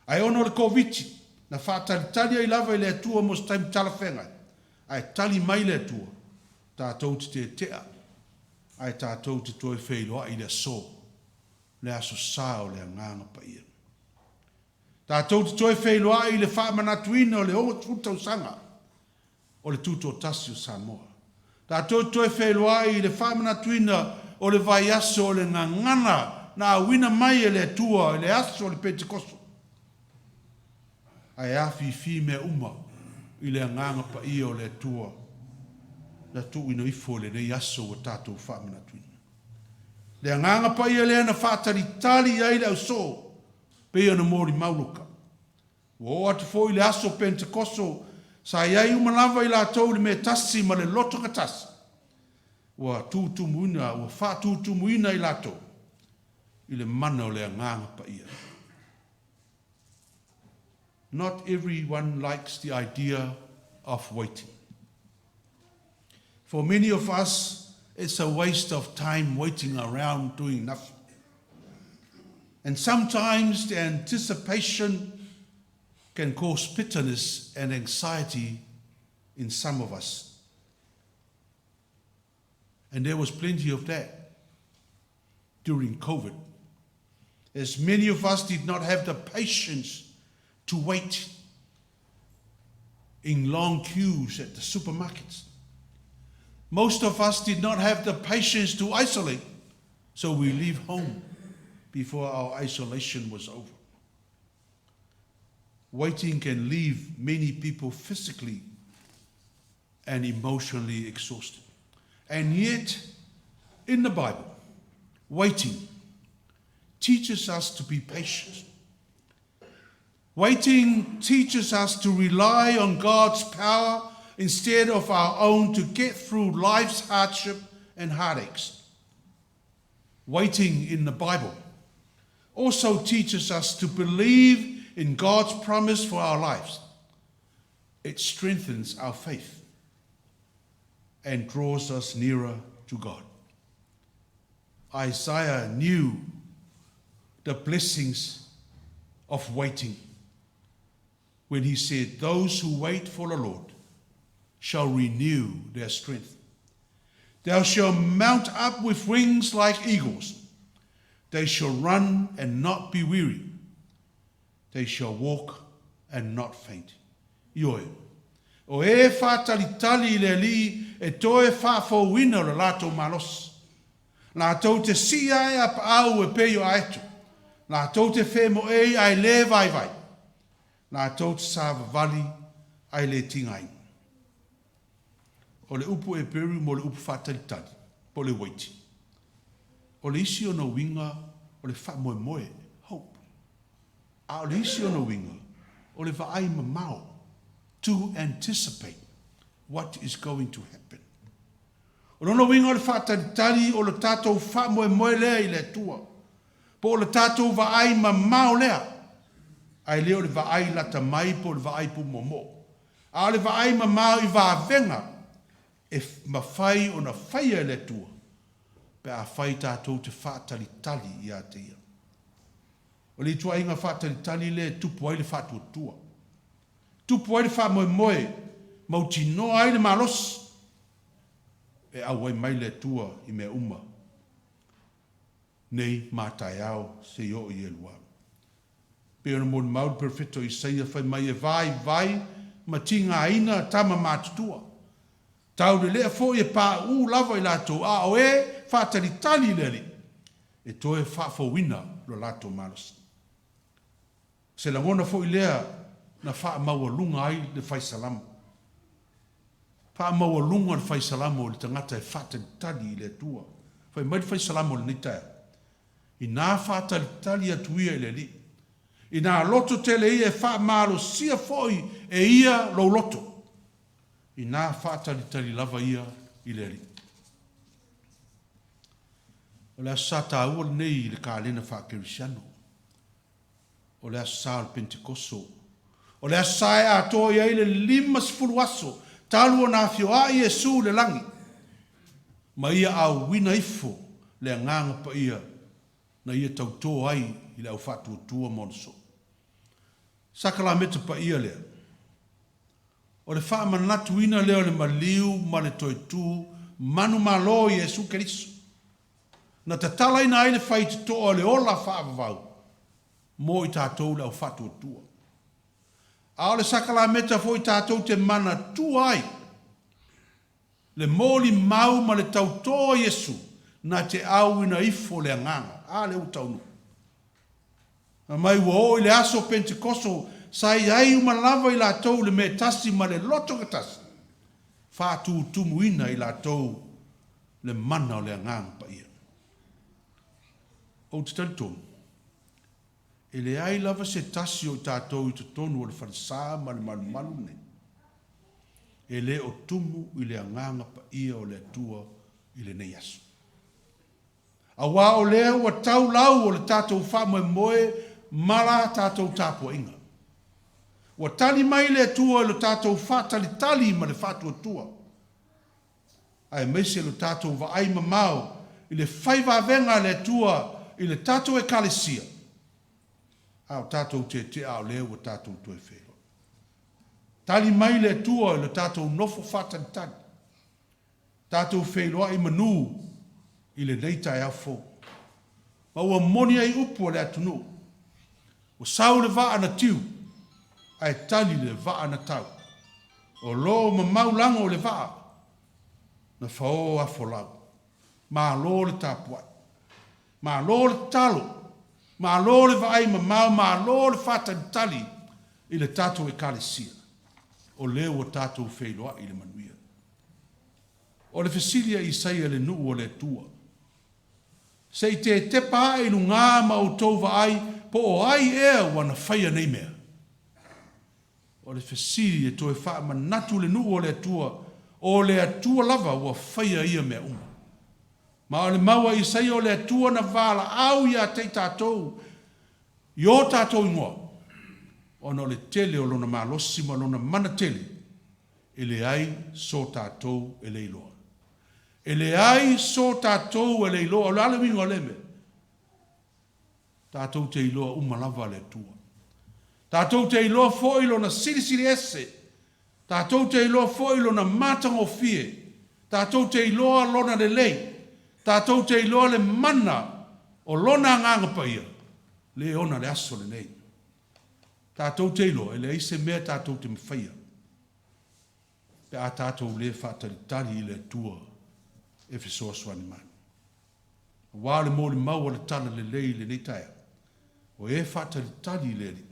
Ae ona o le Koviti, na faatalitali ai lava i le Atua mo se taimi talafeagai, ae tali mai le Atua, tatou te tetea ae tatou te toe feiloai i le aso, le Aso Sa o le Agaga Paia. Tatou te toe feiloai i le faamanatuina o le 60 tausaga o le Tutoatasi o Samoa. Tatou te toe feiloai i le faamanatuina o le vaiaso o le Gagana na auina mai e le Atua i le aso o le Penetekoso, ae afifi mea uma. i le Agaga Paia o le Atua na tuuina ifo i lenei aso ua tatou faamanatuina. Le Agaga Paia lea na faatalitali i ai le ausoo pei ona molimau Luka. Ua oo atu foi le aso Penetekoso sa i ai uma lava i latou i le mea tasi ma le loto gatasi. Ua tutumuina, ua faatutumuina i latou i le mana o le Agaga Paia. Not everyone likes the idea of waiting. For many of us, it's a waste of time waiting around doing nothing. And sometimes the anticipation can cause bitterness and anxiety in some of us. And there was plenty of that during COVID, as many of us did not have the patience to wait in long queues at the supermarkets. Most of us did not have the patience to isolate, so we leave home before our isolation was over. Waiting can leave many people physically and emotionally exhausted. And yet, in the Bible, waiting teaches us to be patient. Waiting teaches us to rely on God's power instead of our own to get through life's hardship and heartaches. Waiting in the Bible also teaches us to believe in God's promise for our lives. It strengthens our faith and draws us nearer to God. Isaiah knew the blessings of waiting when he said, Those who wait for the Lord shall renew their strength. They shall mount up with wings like eagles. They shall run and not be weary. They shall walk and not faint. Ioe, o e faatalitali i le Alii e toe faafouina lo latou malosi. Latou te sii ae a paau e pei o aeto. Latou te femoei ae le vaivai. Latou te savavali ae le tigaina. O le upu Heperu mo le upu faatalitali, po o le waiting. O le isi ona uiga o le faamoemoe, hope. A o le isi ona uiga, o le vaai mamao, to anticipate what is going to happen. O lona uiga o le faatalitali o le tatou faamoemoe lea i le Atua, po o le tatou vaai mamao lea, ae le o le vaai lata mai po o le vaai pumoomoo, a o le vaai mamao i vavega e mafai ona faia e le Atua pe afai tatou te faatalitali ia te Ia. O le ituaiga faatalitali lea e tupu ai le faatuatua, tupu ai le faamoemoe, mautinoa ai le malosi e auai mai le Atua i mea uma nei ma taeao seia oo i Elua. Pei ona molimau le perofeta o Isaia fai mai e vaivai ma tigaina tama matutua. Taulelea foi e pauu lava i latou, a o e faatalitali i le Alii, e toe faafouina lo latou malosi. Se lagona foi lea na faamaualuga ai le Fai Salamo. Faamaualuga le Fai Salamo i le tagata e faatalitali i le Atua. Fai mai le Fai Salamo i lenei taeao, Inā faatalitali atu ia i le Alii, inā loto tele ia e faamalosia foi e ia lou loto, inā faatalitali lava ia i le Alii. O le Aso Sa taua lenei i le kalena faakerisiano. O le Aso Sa o le Penetekoso. O le Aso Sa e atoa i ai le 50 aso talu ona afioa'i Iesu i le lagi, ma ia auina ifo le Agaga Paia na ia tautō ai i le au faatuatua ma ona soo. Sakalameta paia lea. O le faamanatuina lea o le maliu ma le toe tu manumalo i Iesu Keriso, na tatalaina ai le faitotoa o le ola faavavau mo i tatou le au faatuatua. A o le sakalameta foi tatou te manatua ai le molimau ma le tautō a Iesu na te auina ifo le Agaga. A lea ua taunuu. Fai mai ua oo i le aso Penetekoso Sa i ai uma lava i latou i le mea e tasi ma le loto gatasi, faatutumuina i latou le mana o le Agaga Paia. Ou te talitonu, e leai lava se tasi o i tatou i totonu o le falesa ma le malumalu lenei, e le o tumu i le Agaga Paia o le Atua i lenei aso. Aua o lea ua tau lau o le tatou faamoemoe ma la tatou tapuaiga. Ua tali mai le Atua i lo tatou faatalitali ma le faatuatua, aemaise lo tatou vaai mamao i le fai vavega a le Atua i le tatou Ekalesia, a o tatou tetea o lea ua tatou toe feiloai. Tali mai le Atua i lo tatou nofo faatalitali. Tatou feiloai i manu i lenei taeao fou. Ma ua moni ai upu a le atunuu, Ua sau le vaa na tiu, ae tali le vaa na tau. O lo o mamau lago i le vaa, na fao afolau. Malo le tapuai. Malo le tatalo. Malo le vaai mamao, malo le faatalitali i le tatou Ekalesia. O lea ua tatou feiloai i le manuia. O le fesili a Isaia i le nuu o le Atua, Se i tetepa ae i lugā ma outou vaai po o ai ea ua na faia nei mea? O le fesili e toe faamanatu le nuu o le Atua, o le Atua lava ua faia ia mea uma. Ma o le mau a Isaia o le Atua na valaau ia te i tatou i o tatou igoa, ona o le tele o Lona malosi ma Lona mana tele, e leai so tatou e le iloa. E leai so tatou e le iloa. O le a le uiga o lea mea? Tatou te iloa uma lava le Atua. Tatou te iloa foi Lona silisili ese. Tatou te iloa foi Lona matagofie. Tatou te iloa Lona lelei. Tatou te iloa le mana o Lona Agaga Paia, lea e ona le aso lenei. Tatou te iloa e leai se mea tatou te mafaia pe a tatou le faatalitali i le Atua e fesoasoani mai. Aua o le molimau a le Talalelei i lenei taeao, o e faatalitali i le Alii,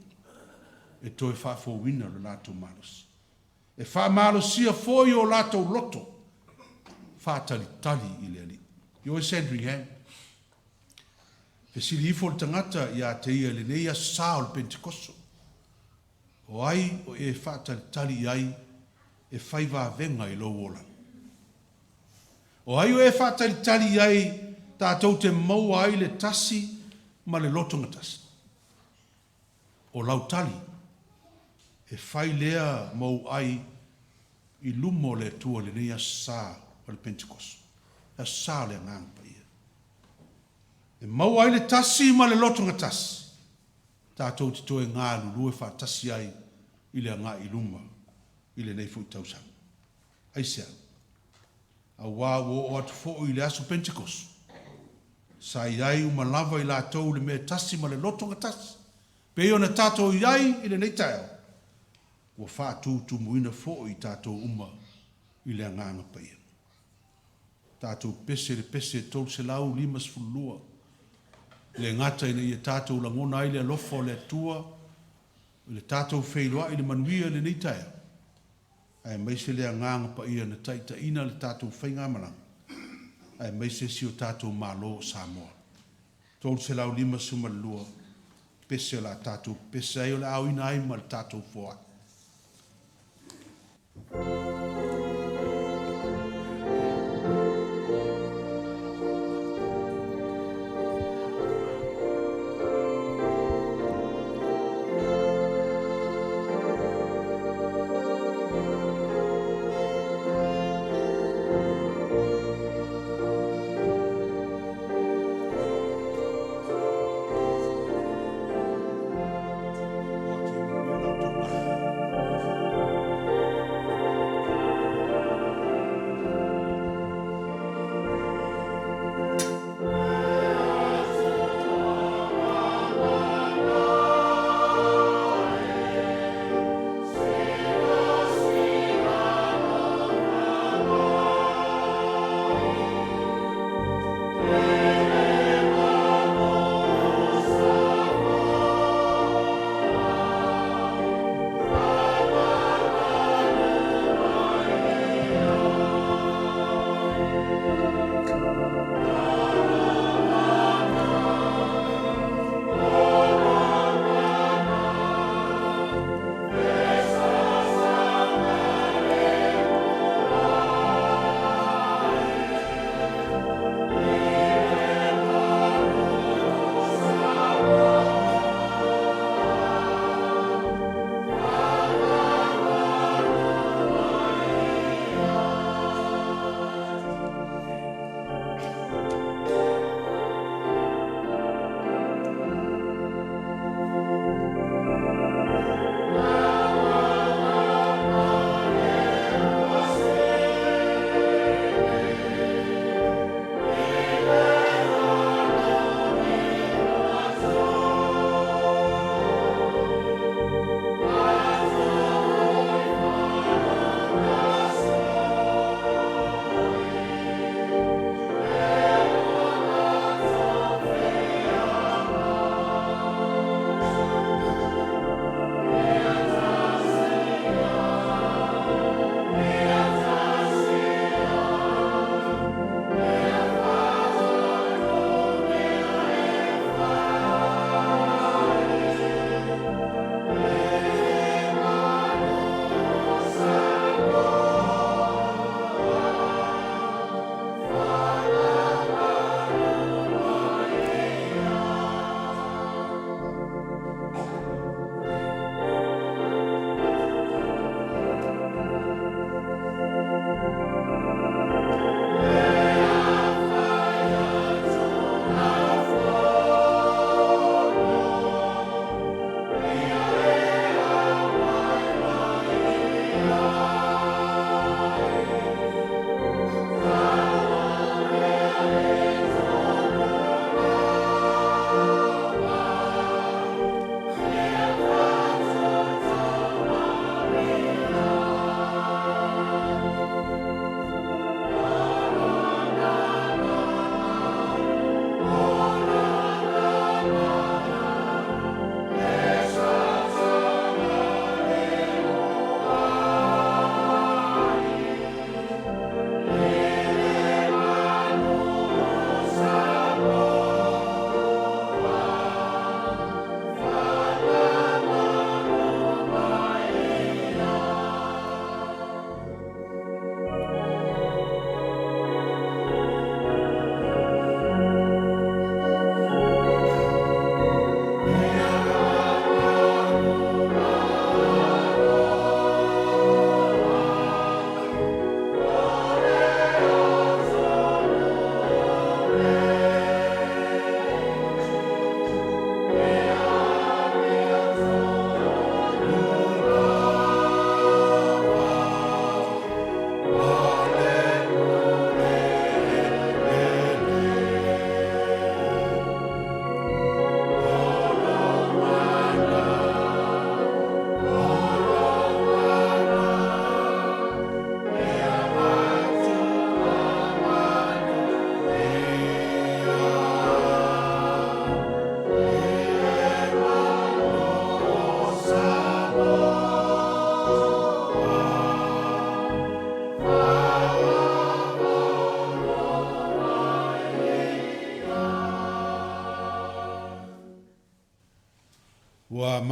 e toe faafouina lo latou malosi. E faamalosia foi o latou loto faatalitali i le Alii. Ioe Sandringham, fesili ifo le tagata ia te ia i lenei Aso Sa o le Pentekoso, O ai o e faatalitali i ai e fai vavega i lou olaga? O ai o e faatalitali i ai tatou te maua ai le tasi ma le lotogatasi? O lau tali, e fai lea ma ou ai i luma o le Atua i lenei Aso Sa o le Pentekoso, le Aso Sa o le Agaga Paia, e maua ai le tasi ma le lotogatasi, tatou te toe galulue faatasi ai i le agai i luma i lenei foi tausaga. Aisea? Aua ua oo atu foi i le aso Pentekoso, sa i ai uma lava i latou i le mea e tasi ma le loto gatasi, pei ona tatou i ai i lenei taeao, ua faatutumuina foi i tatou uma i le Agaga Paia. Tatou pese le pese 352, e le gata ina ia tatou lagona ai le alofa o le Atua i le tatou feiloai i le manuia i lenei taeao, aemaise le Agaga Paia na taitaiina le tatou faigamalaga, aemaise si o tatou Malo o Samoa. 352 pese o le a tatou pepese ai, o le a aoina ai ma le tatou foai.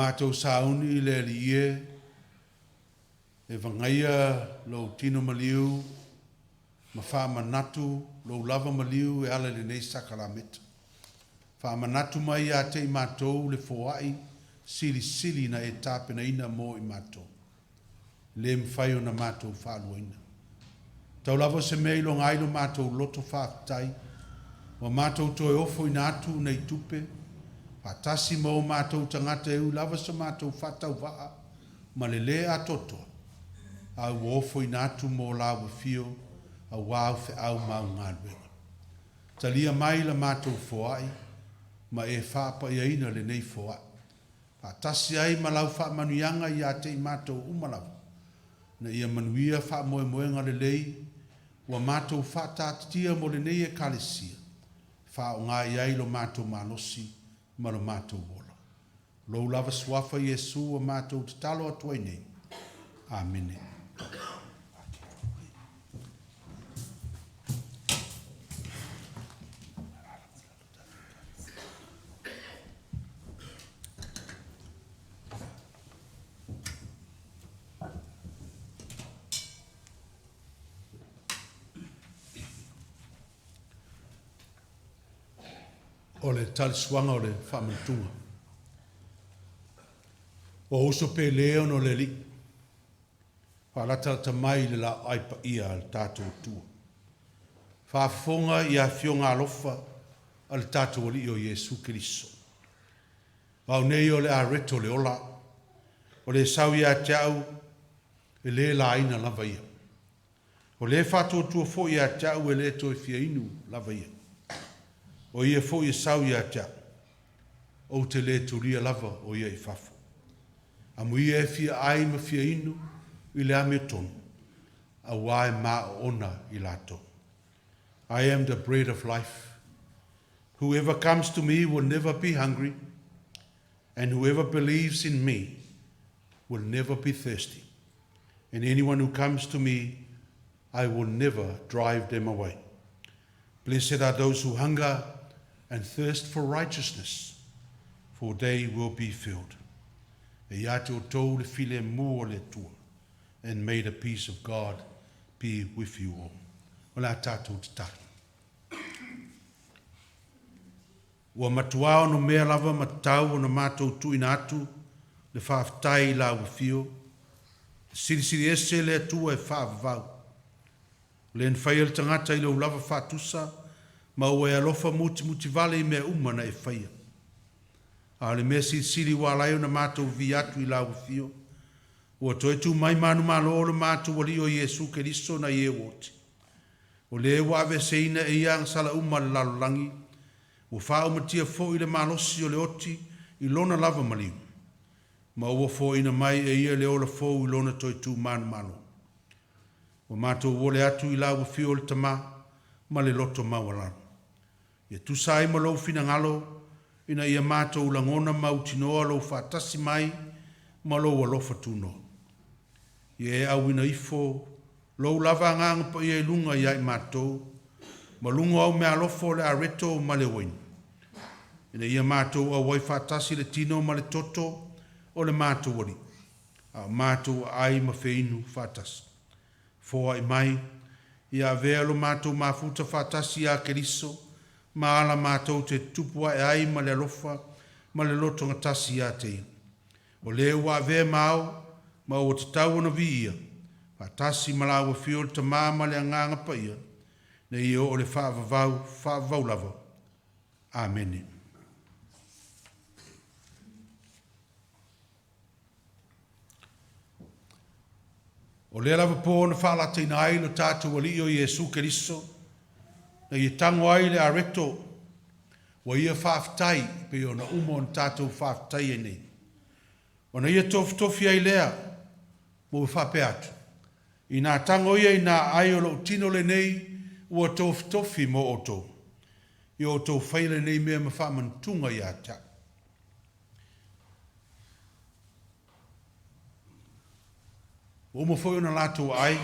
matou sauni i le Alii e, e vagaia lou tino maliu ma faamanatu lou lava maliu e ala i lenei sakalameta. Faamanatu mai ia te i matou le foai silisili na e tapenaina mo i matou. E le mafai ona matou faaluaina. Tau lava o se mea e iloga ai lo matou loto faafetai, ua matou toe ofoina atu nei tupe, faatasi ma o matou tagata e ui lava so matou faatauvaa ma le lē atoatoa, a ua ofoina atu mo Lau Afio auā Au feau ma Au galuega. Talia mai la matou foai ma e faapaiaina lenei foai, faatasi ai ma Lau faamanuiaga ia te i matou uma lava, ina ia manuia faamoemoega lelei ua matou faataatitia mo lenei Ekalesia e faaaoga i ai lo matou malosi ma lo matou ola. Lou lava Suafa Iesu ua matou tatalo atu ai nei. Amene. O le talisuaga o le faamanatuga. Ua uso pele ona o le Alii, faalatalata mai i le laoai paia a le tatou Atua. Faafofoga i afioga alofa a le tatou Alii o Iesu Keriso. O au nei o le areto o le ola, o le sau ia te au e le laina lava ia. O le faatuatua foi ia te au e le toe fia inu lava ia. O ia foi e sau ia te au, ou te le tulia lava o ia i fafo. Amuia e fia ai ma fia inu i le amiotonu, auā e maoona i latou. I am the bread of life. Whoever comes to me will never be hungry, and whoever believes in me will never be thirsty. And anyone who comes to me, I will never drive them away. Blessed are those who hunger and thirst for righteousness, for they will be filled. E ia te outou le filemu o le Atua. And may the peace of God be with you all. O le a tatou tatalo. Ua matuā onomea lava ma tatau ona matou tuuina atu le faafetai i Lau Afio, e silisili ese le Atua e faavavau. O le na faia le tagata i Lou lava faatusa, ma ua e alofa mutimutivale i mea uma na e faia. A o le mea silisili ua ala ai ona matou vivii atu i Lau Afio, ua toe tu mai manumalo lo matou Alii o Iesu Keriso nai e ua oti. O le ua aveeseina e ia agasala uma a le lalolagi, ua faaumatia foi le malosi o le oti i lona lava maliu, ma ua foaiina mai e ia le ola fou i lona toe tu manumalo. Ua matou ole atu i Lau Afio le Tama ma le loto maualalo. Ia tusa ai ma Lou finagalo, ina ia matou lagona mautinoa Lou faatasi mai ma Lou alofa tunoa. Ia e auina ifo Lou lava Agaga Paia i luga ia i matou, ma luga o au meaalofa o le areto ma le uaina, ina ia matou auai faatasi le tino ma le toto o le matou Alii, a o matou aai ma feinu faatasi. Foai mai, ia avea lo matou mafuta faatasi ia Keriso, ma ala matou te tutupu ae ai ma le alofa ma le lotogatasi ia te Ia. O le ua avea ma ao, ma ua tatau ona viia, faatasi ma Lau Afio le Tama ma le Agaga Paia, nei oo le faavavau, faavavau lava. Amene. O lea lava pō na faalataina ai lo tatou Alii o Iesu Keriso, na ia tago ai le areto, ua ia faafetai, pei ona uma ona tatou faafetai ai nei. Ona ia tofutofi ai lea, ma ua faapea atu, Inā tago ia i nā aai o lou tino lenei ua tofutofi mo outou, ia outou faia lenei mea ma faamanatuga ia te au. Ua uma foi ona latou aai,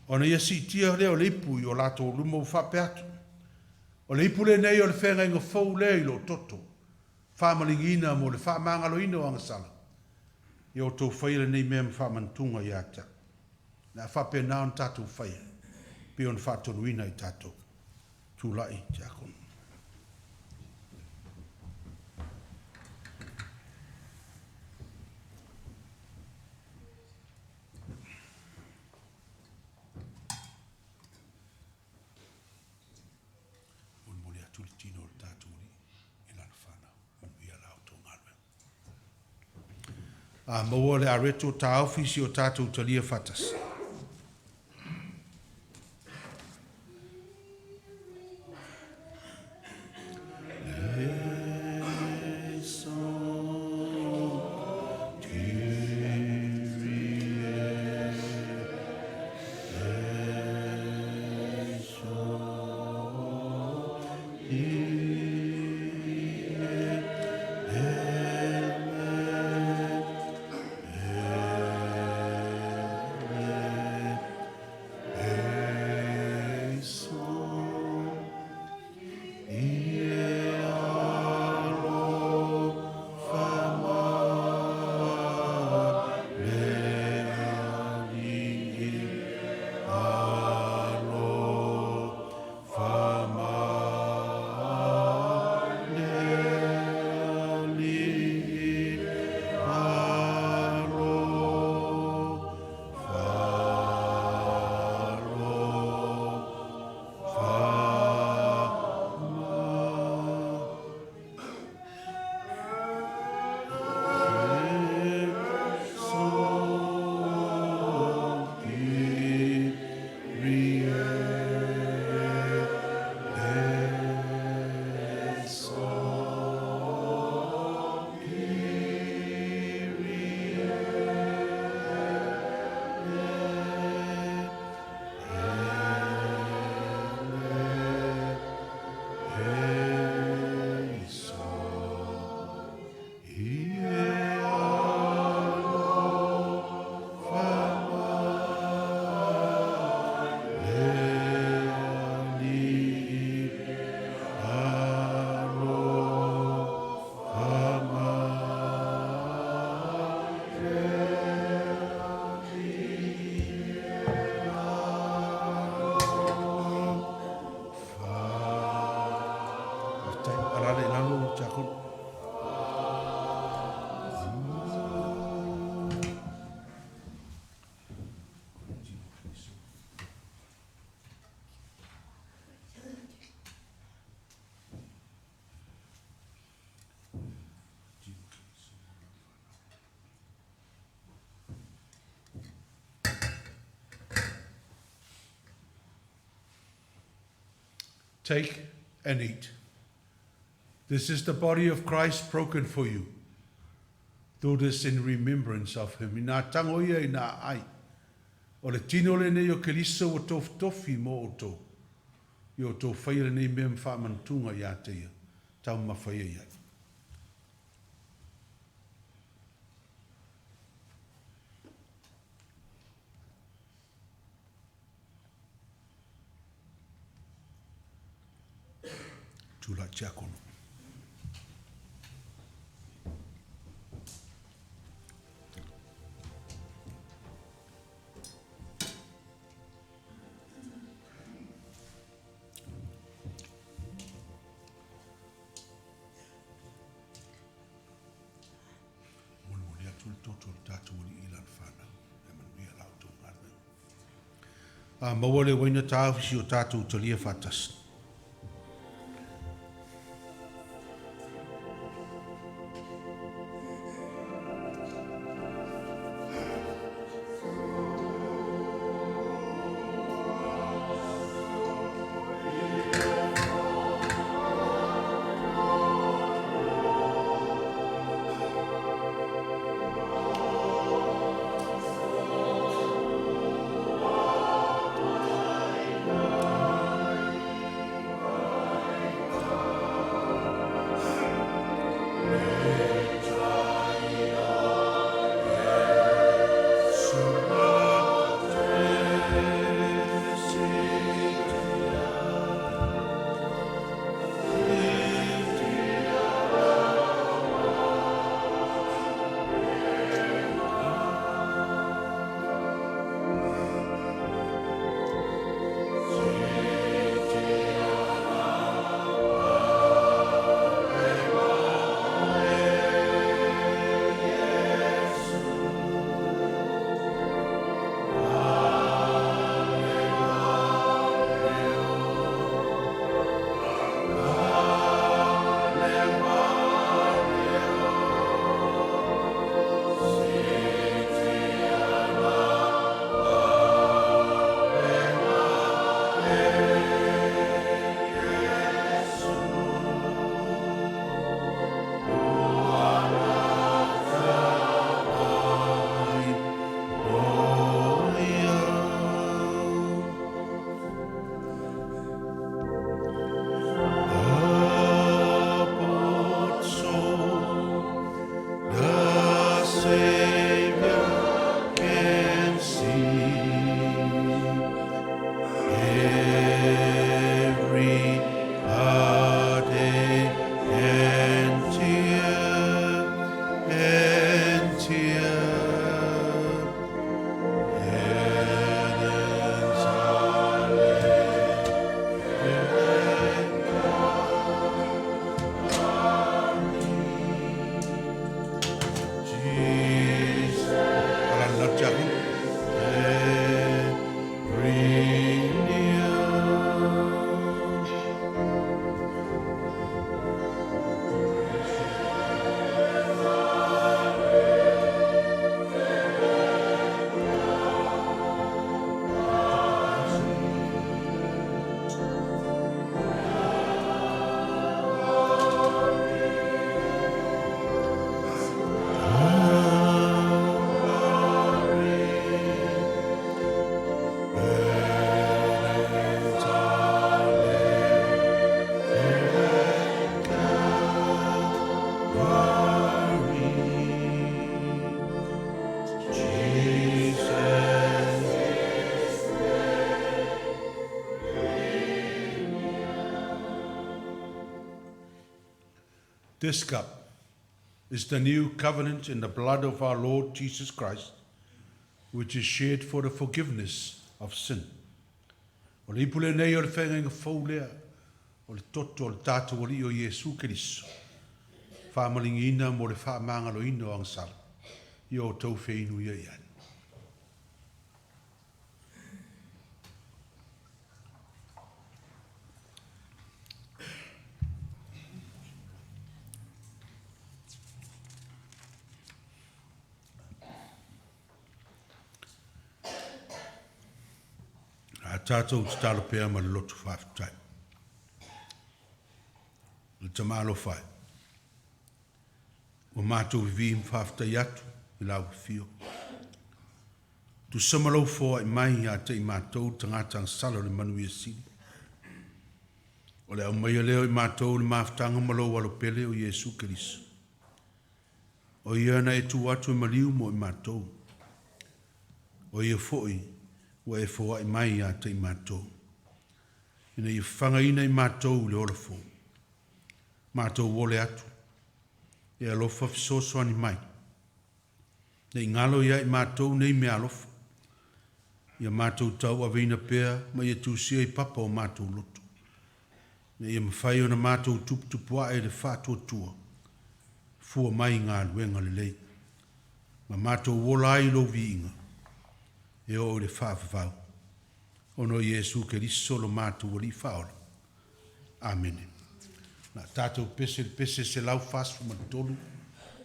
ona ia siitia lea o le ipu i o latou luma ua faapea atu, O le ipu lenei o le feagaiga fou lea i lou toto. Faamaligiina mo le faamagaloina o agasala, ia outou faia lenei mea ma faamanatuga ia te au. O le a faapena ona tatou faia, pei ona faatonuina i tatou. Tulai, Tiakono. Molimoli atu le tino o le tatou Alii i lana fanau. Manuia la outou galuega. A maua le areto, taofi si o tatou talia faatasi. Alala i lalo, Tiakono. Take and eat. This is the body of Christ broken for you. Do this in remembrance of him. Inā tango ia, inā ai. O le tino lenei o Keriso ua tofutofi mō outou. I outou faia lenei mea ma faamanatuga ia te ia, taumamafa ia i ai. Tulai Tiakono. Molimoli atu le toto o le tatou Alii i lana fanau. E manuia la outou galuega. A maua le uaina taofi si o tatou talia faatasi. Susuga i le Tiakono. Every knee. This cup is the new covenant in the blood of our Lord Jesus Christ, which is shed for the forgiveness of sin. O le ipu lenei o le feagaiga fou lea, o le toto o le tatou Alii o Iesu Keriso, faamaligiina mo le faamagaloina o agasala, ia outou feinu ia i ai. A tatou tatalo pea ma le loto faafetai. Le Tama alofa e, ua matou vivī ma faafetai atu i lau Afio. Tusa ma lou foai mai ia te i matou tagata agasala o le manuia sili. O le aumaia lea o i matou i le mafutaga ma lou Alo pele o Iesu Keriso. O ia na e tuu atu e maliu mo i matou. O ia foi ua e foai mai ia te i matou, ina ia fafagaina i matou i le ola fou. Matou ole atu, e alofa fesoasoani mai, ne i galo ia i matou nei meaalofa, ia matou tauaveina pea ma ia tusia i papa o matou loto, ina ia mafai ona matou tuputupuae i le faatuatua, fua mai i galuega lelei, ma matou ola ai i lou viiga, e oo i le faavavau, ona o Iesu Keriso lo matou Alii Faaola. Amene. O le a tatou pese i le pese 143,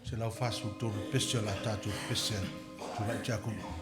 143 le pese o le a tatou pese ai. Tulai Tiakono.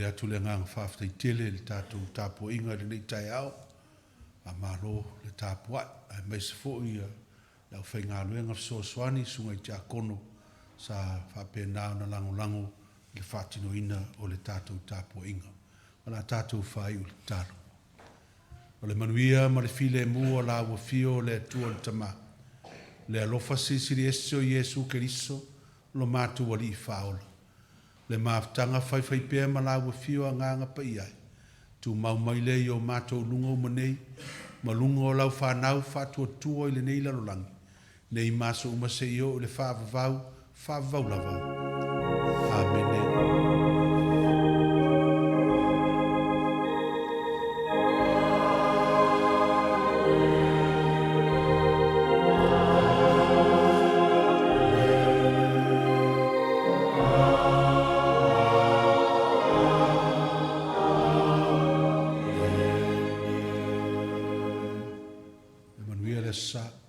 Momoli atu le agaga faafetai tele i le tatou tapuaiga i lenei taeao. Faamalo le tapuai, aemaise foi le aufaigaluega fesoasoani, susuga i tiakono sa faapena ona lagolago i le faatinoina o le tatou tapuaiga. O le a tatou faaiu i le tatalo. O le manuia ma le filemu o la ua afio le Atua le Tama, le alofa silisili ese o Iesu Keriso lo matou Alii Faaola, le mafutaga faifaipea ma la ua afio Agaga Paia e, tumau mai lea i o matou luga uma nei, ma luga o lau fanau faatuatua i lenei lalolagi, nei ma aso uma seia oo i le faavavau, faavavau lava. Amene. Ia manuia le aso Sa.